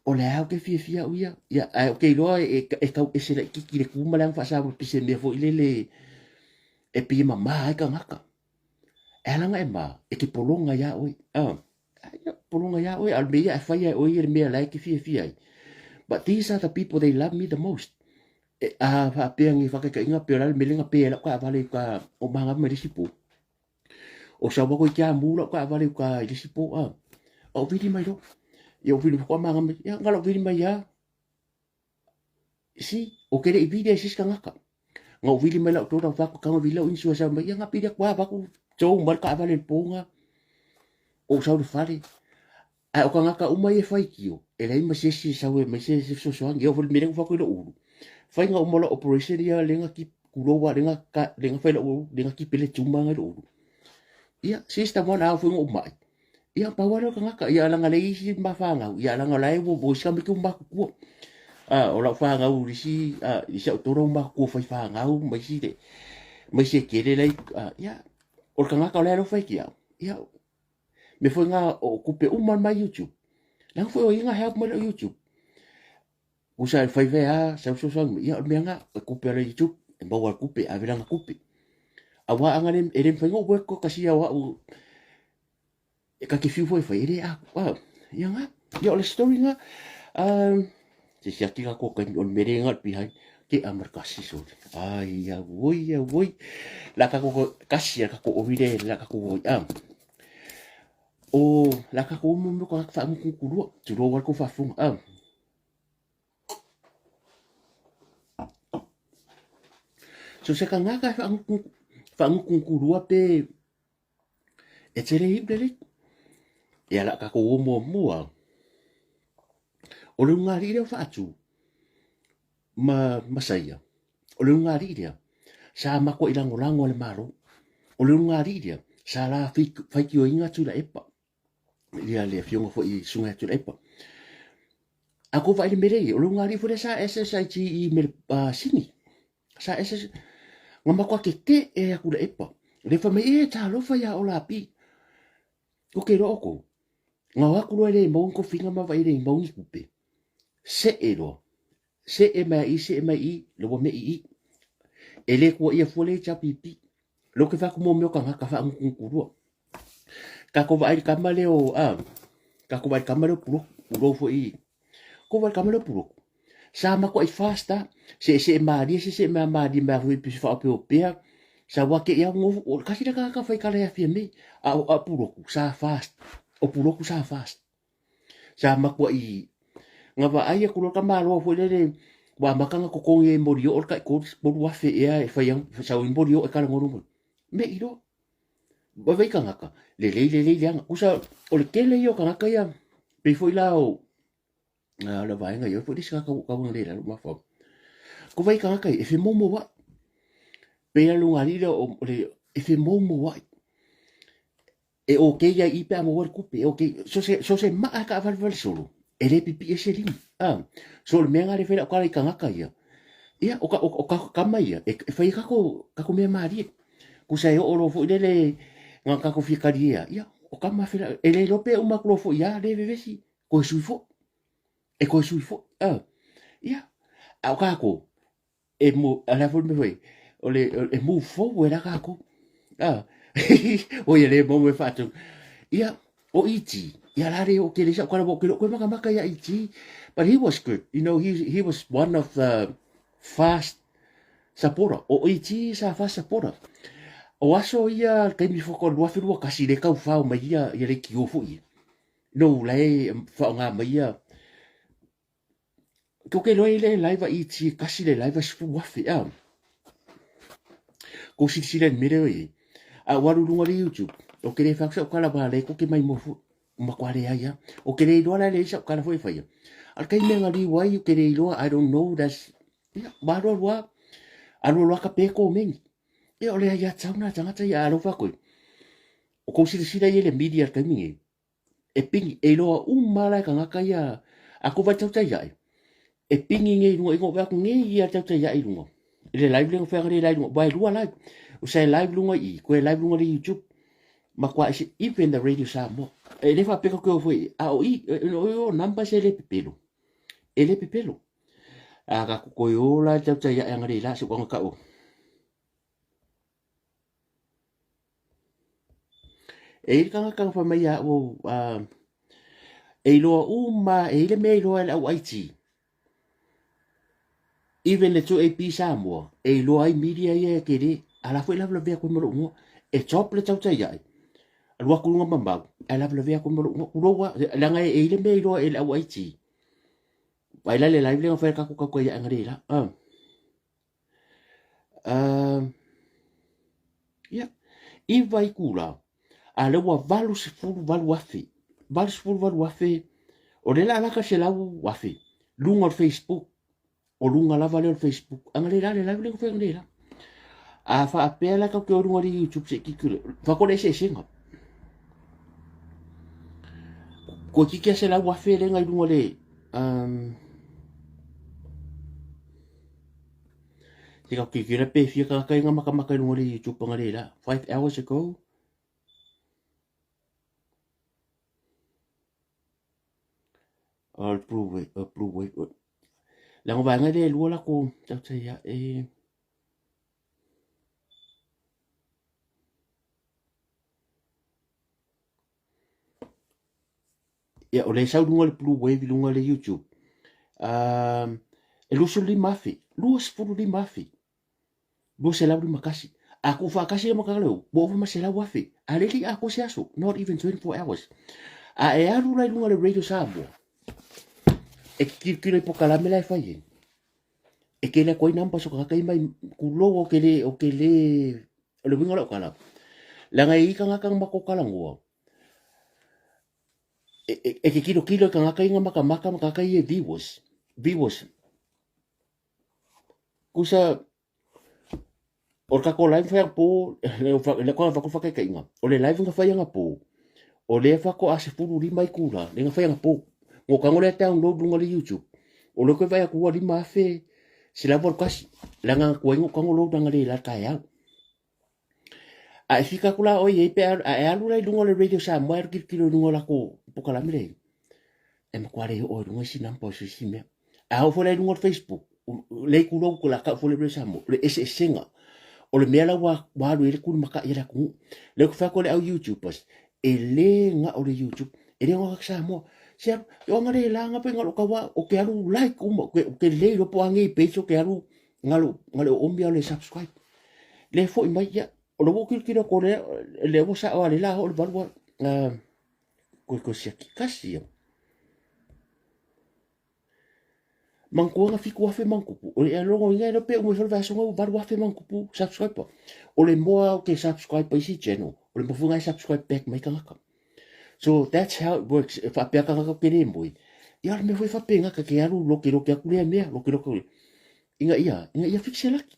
O le ao ke fiafia au ia. Ia, ae o ke iloa e, e kau ese la kiki le kuma le ang whaasama pise mea foi lele e pie mamā ai ka ngaka. E alanga e mā, e ke polonga ia oi. Ah, ia, polonga ia oi, al me ia e whai ai oi e le mea lai ke fiafia ai. But these are the people they love me the most. E, a whaapea ngi whakakainga pe o la le melenga pe e lau ka awale ka o manga mai le sipo. O sau ako i ke a mū lau kaʻawale uka i le isi pō a. O vili mai lo. Ia o vili mai manga mai. Ia ngalo vili mai ia. Si, o ke le i vili ai sis kangaka. Nga o vili mai lau tōra whaku kanga vili lau insua sau mai. Ia nga pili aku a waku tō mai le kaʻawale le pō nga. O sau le fale. Ae o kangaka uma ia e faitio, e leai ma se isi e sau e mai se se fesoasoani. Ia o foi le mea lea ua fai atu i lou ulu. Faiga uma o lau operation ia lea na tulou lava lea na ka lea na fai lau ulu, lea na kipe le tumor na i lou ulu. Ia, since that one hour foi na ou mai. Ia, pau lava lea o le tagata. Ia leaga leai isi ma fanau, ia leaga o la e ua ua isi tamaiti ua matutua. A, o lau fanau i isi a i si au tolo ua matutua fai fanau ma isi le ma isi e tele la e a ia, o le tagata o la e alofa i te au, ia Me foi ngā o kupe uma mai YouTube. Leaga foi o ia ngā help mai lau YouTube. Usa e whai vea, sau so sau, ia o mea ngā, e kupe ala YouTube, e maua kupe, a velanga kupe. A wā anga le, e le mwhai ngō work ko kasi au au, e ka ke whiu foi whai, e le a, a, ia ngā, ia o le story ngā, um, se siaki ngā kua kai, o le mere ngā behind, ke a mar kasi so. Ai, a woi, a woi. La ka ko kasi a ka ko ovire, la ka ko woi, a. O la ka ko mo mo ka fa mo ku ku tu ro wa ko fa fu a. So se ka ngaka fa ku fa ku ku rua pe e tere hi le ia la ka ko mo mua. O le ngari le fa atu ma Masaia. O le ulugalii lea, sa makuaʻi lagolago a le Malo. O le ulugalii lea, sa la faitioina Tuilaepa, ia le afioga foi i Susuga ia Tuilaepa. A kou vaai i le mea lea i ai, o le ulugalii foi lea sa SSIG i mele, Sini. Sa SS, na makuaʻi kekeʻe a Tuilaepa. Lea fai mai, e, talofa iā Olapi. Ko ke loa kou. Ngao aku loa e le mau ni kofiga ma vaai e le mau ni kupe. Seʻe loa. Seʻe mai i, seʻe mai i, le ua meʻi i. E le kua ia fua le HRPP. Leo ke whaku mō meo kangaka whaangukungukurua. Ka ko vaai kama leo, a, ka ko vaai kama leo puloku, ulou foi i. Ko vaai kama leo puloku. Sa makuaʻi fast a, seʻeseʻe mālie, seʻeseʻe mea mālie mea foi pisi whaopeopea, sa wā ke ia ngofu, o kasi le kangaka whai kala ia fia mei, a o a puloku, sa fast, o puloku sa fast. Sa makuaʻi nga vaai aku loa ka malo foi lele ua amata ona totogi ai molioo le tai 3,000 ea e fai ai sau ai molioo e talanoa mai. Meʻi loa. Vaivai tagata, lelei lelei leaga. Kusa o le tele ia o tagata ia, pei foi la o le vaega ia foi le isi tagata ua tau ina le lalo mafaufau. Ko vai tagata ia e femoumouaʻi. Pei la luga alii lea o le e femoumouaʻi. E okay ia i pe a maua le kupe, e okay. So se, so se maa e kaawalewale solo, e le pipi e se lima. Ah, so le mea ngā le whaila o kala i kangaka ia. Ia, o ka, o, o ka kama ia, e, e whai e kako, kako mea mārie. Kusa e o ro fo i lele ngā kako fia kari ea. Ia, o kama whaila, e le lope uma kulo fo ia, le vevesi, koe sui fo. E koe sui fo. Ah, ia, a o kako, e mo, a la foi me foi, o le, e move forward a kākou. Ah, o ia le mau e whaatu. Ia, o E.T. Ia la re o ke le sa kala o ke lo koe maka maka ia E.T. But he was good. You know, he was one of the fast supporter. O E.T. sa fast supporter. O aso ia kaimi whaka luawhelua kasi le kau whao mai ia, ia le ki o fo ia. No, la e whaonga mai ia. Ko ke loa i le laiva i ti kasi le laiva 10,000 a. Ko silasila i mere oi. A waru runga le YouTube. O ke le whaksa o kala wā le ko ke mai mo fu. Matua leai lava. Ou te le iloa la e leai sau tala foi e faia. A o le taimi e galiu ai, ou te le iloa, I don't know, that's, ia, ua alu alu lava, alu alu lava tape komeni. Ia, o le aiatatau lena a tagata ia, a alofa atu ai. O kou silasila i ai i le media i le taimi nei, e pigi, e iloa uma lava la e tagata ia, a kou vaai tautai ae, e pigi nei i luga, ina ua vaai atu nei ia tautai ae i luga, i le live lea na fai analeila i luga, aua e lua live, o sa e live luga i i, toe live luga i le YouTube, matua ese, even the Radio Samoa. E le faapea ka koe foi, a o i, o numbers e le pepelo, e le pepelo. A ka koe o la tautai ae analeila, se ua ka o. E i le tagata na fai mai ia au, e iloa uma, e i le mea e iloa e le au IT. Even le 2AP Samoa, e iloa ai media ia e tele, a la foi lavelavea atu ai ma lou igoa. E top le tautai ae, alu atu i luga mamao, ae lavelavea atu ai ma lou igoa. Tulou lava, leaga e i le mea e iloa e le au IT. Vaai la le live lea na fai e le tatou tautai ae analeila. Ia, 9 itula, a lea ua 88,000, 88,000, o lea o le a lata i le 100,000, luga o le Facebook, o luga lava lea o le Facebook, analeila le live lea na fai analeila. A faapea la tatou te o i luga o le YouTube se i tilotilo, faatoa le eseesega. Toeitiiti lava 100,000 lea na i luga o le, Te ka kikira pe fia tagata i nga makamaka i lunga o le YouTube analeila. 5 hours ago. O le blue wave, o blue wave. Leaga o vaega lea e lua latou tautai ae. Ia, o lea e sau i luga o le Blue Wave i luga o le YouTube. E 25,000, 25,000, 251. A tuufaatasi le matala leo, ua ova ma 100,000. A lea e le i atoa se aso, not even 24 hours. A e alu la i luga o le Radio Samoa, e tilotilo i polokalame la e fai ai, e tele atu ai numbers o tagata ia mai, tulou ou te le, ou te le, o le uiga o lau tala, leaga e i ai tagata na matou talanoa, e te tilotilo i tagata ia na matamata ma tagata ia e viewers, viewers. Kusa, o le tatou live na fai anapo, lea koa na avatu le faataitaiga, o le live na fai anapo, o lea faatoa 15 itula lea na fai anapo. Na ou tago lea download luga o le YouTube, o lea ou te vaai atu ua 5,181, leaga na tuai ona ou tago load analeila i le taeao. A e fika atu la ʻoe i ai pe a, a e alu la i luga o le Radio Samoa e alu tilotilo i luga o latou polokalame lea i ai, e matua le oo i luga isi number o se isi mea. A oo foi la i luga o le Facebook, lea i tulou o le a tau foi le Radio Samoa, o le eseesega o le mea la ua, ua alu i ai le tulimatai a le atunuu. Lea ou te fai atu i le au YouTubers, e le na o le YouTube, e le na o Samoa. Se alu, o analeila nga pe nga lo kaua, o ke alu like uma, o ke le iloa po o a nei page o ke alu ngalo ngale o omi ale subscribe. Le foi mai ia, o le ua tilotilo atu o lea, lea ua sao ale la oo le valu koe koe siaki kasi ia. Manatua na 7,000 ma ona tupu. O le lona uiga e le o pe uma ifo le vaiaso ua 8,000 ma ona tupu subscriber. O le moa o ke subscribe pa isi channel, o le moa foi na e subscribe back mai tagata. So that's how it works. E faapea tagata ou te le moe. Ia o le mea foi e faapena, ta te alu lokeloke atu lea mea, lokeloke atu lea. Ina ia, ina ia fix e laki.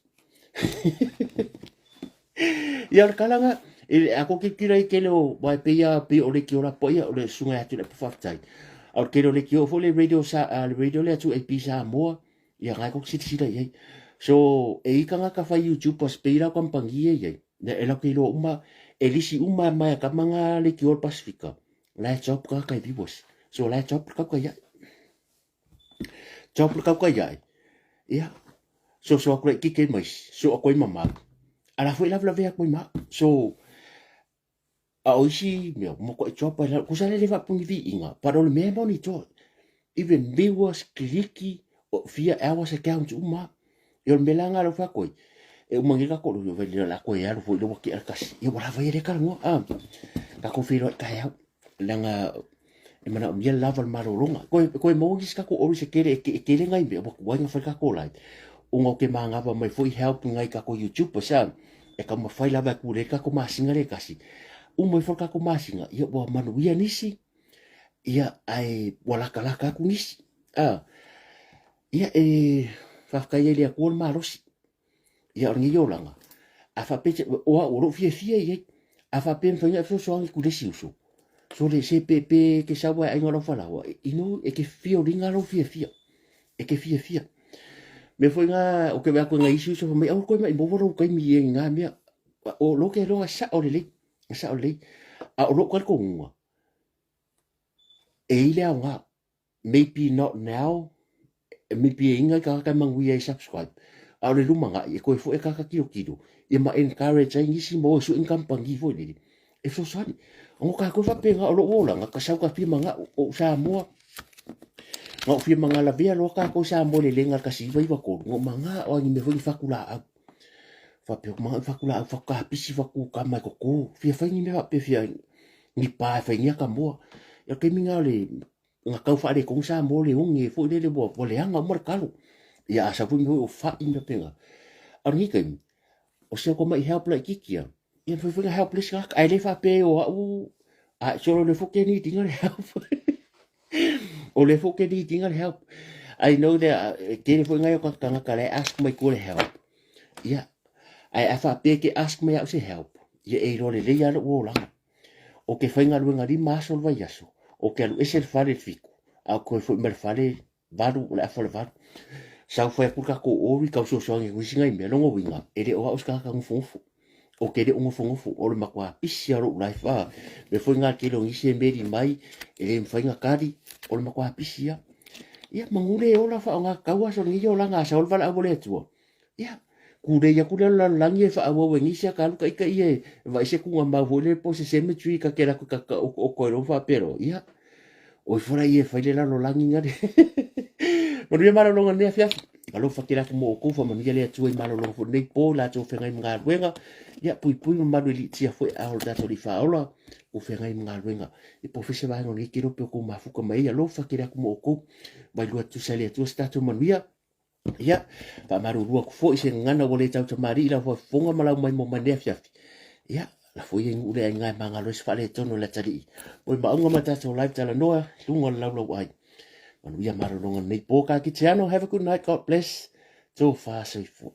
Ia o le tala na, e, a kou tilotilo ai tele o, wa e pei a, pei o leitio lapoa ia, o le susuga ia Tuilaepa faafetai. A o le tele o leitio foi le radio sa, a le radio lea 2AP Samoa, ia na e kou silasila i ai. So, e i tagata fai YouTubers pei la kamupani ia i ai, e latou te iloa uma, e lisi uma mai a tama na leitio o le Pasifika, la e job tagata e viewers. So, la e job le kauka ia. Job le kauka ia. Ia, soso atu laitiiti ai ma isi, so atu ai ma mau. A la foi lavelavea atu ai ma au. So, a o isi mea, ua matuai job ai lalo. Kusa le le faapuni viiga, but o le mea e monitor. Even viewers, kiliki, fia hours accounts uma. Ia o le mea la lena lea ua fai atu ai, e uma nei tatou, o le a toe alu foi lea ua tea le tasi. Ia ua lava ia lea talanoa, a. Tatou feiloai taeao, leaga e manaomia le lava o le malologa. Toe, toe maua nisi tatou ori se tele, e tele nai mea ua tuai ona fai le tatou live, ona ou te manava mai foi help i nai tatou YouTubers, a, e taumafai lava e pule ai le tatou masina lea e tasi. Uma ifo le tatou masina, ia ua manuia nisi. Ia, ae ua lakalaka atu nisi. A, ia e faafetai ai i le Atua le malosi. Ia o lenei olaga, a faapea o au o lou fiafia i ai, a faapea e mafai ona e fesoasoani atu i le isi uso, sole se pe pe e te sau ae ai lau falaoa, you know, e te fioliga lou fiafia. E te fiafia. Mea foi na, ou te vaai atu i nai isi uso fai mai, aua toe maimou lou taimi i na mea. O lou te iloa na sao lelei, na sao lelei. A o lou talitonuga, e i le aoga. Maybe not now, maybe e i nai tagata e manuia ai subscribe, a o le lumanai e toe foi e tagata tilotilo, ia ma encourage ai nisi ma o e sue ni kamupani foi lele e fesoasoani. Ona o tatou e faapena, o lou olaga, ka sau ka fia manao, o ou Samoa, na ou fia manalavea loa tatou Samoa i le lega i le 1993, na ou manao lava i ni mea foi ni fatu laau. Faapea, ou manao i fatu laau, fatu kapisi, fatu kama e toto, fia fai ni mea faapea, fia ni pa e fai ni akamoa. Ia o le taimi lena o le na tau faaletonu Samoa le oge foi lele ua, ua leaga uma le talo. Ia a sau foi mea foi o fai ma faapena. A o lenei taimi, o si au tamai help laitiiti lava, ia mafai foi ona help le isi tagata. Ae le faapea o au, a solo o lea foi ou te need ina le help. O lea foi ou te need ina le help. I know that e tele foi nai o tatou tagata la e ask mai tua le help. Ia, ae a faapea e te ask mai au se help, ia e iloa lelei lava lou olaga. Ou te faigaluega lima aso o le vaiaso, ou te alu ese i le fale i le fitu, a ou toe foi mai le fale valu, o le afa o le valu. Sau fai atu le tatou ori, tau fesoasoani atu i isi nai mea. Lona uiga, e le o au se tagata nofonofo. Ou te le o nofonofo, o le matua pisi lava o lou life. A, mea foi lena tele o nisi e meli mai, e le mafai ona tali, o le matua pisi lava. Ia, manu le ola faaaoga tatau aso o lenei olaga a sau le valaau a le Atua. Ia, kulei atu lea o le lalolagi e faaauau e nisi a ka alu taita ia e vaai se tuugamau foi lele po o se cemetery ka te alu atu ka otooto ai loa ma faapea loa, ia, o ifo la ia e fai le lalolagi na le. Manuia malologa lenei afiafi. Alofa tele atu mo outou, faamanuia le Atua i malologa foi lenei po, latou feagai ma galuega. Ia, puipui ma malu e liitia foi a o le tatou Alii Faaola, o feagai ma galuega. I po o se vaega o lenei tele o pe outou mafuta mai ai, alofa tele atu mo outou. Vailua tutusa e le Atua se tatou manuia. Ia, faamalulu atu foi se gagana ua le tautamalii i lau faafofoga ma lau maimoa mai lenei afiafi. Ia, lafo ia i nuu le aiga e magalo ai se faaletonu o le atalii. Moe maauga ma tatou live talanoa i luga o le laulauai. Manuia malologa lenei po, ka kite ano. Have a good night. God bless. Tofa soifua.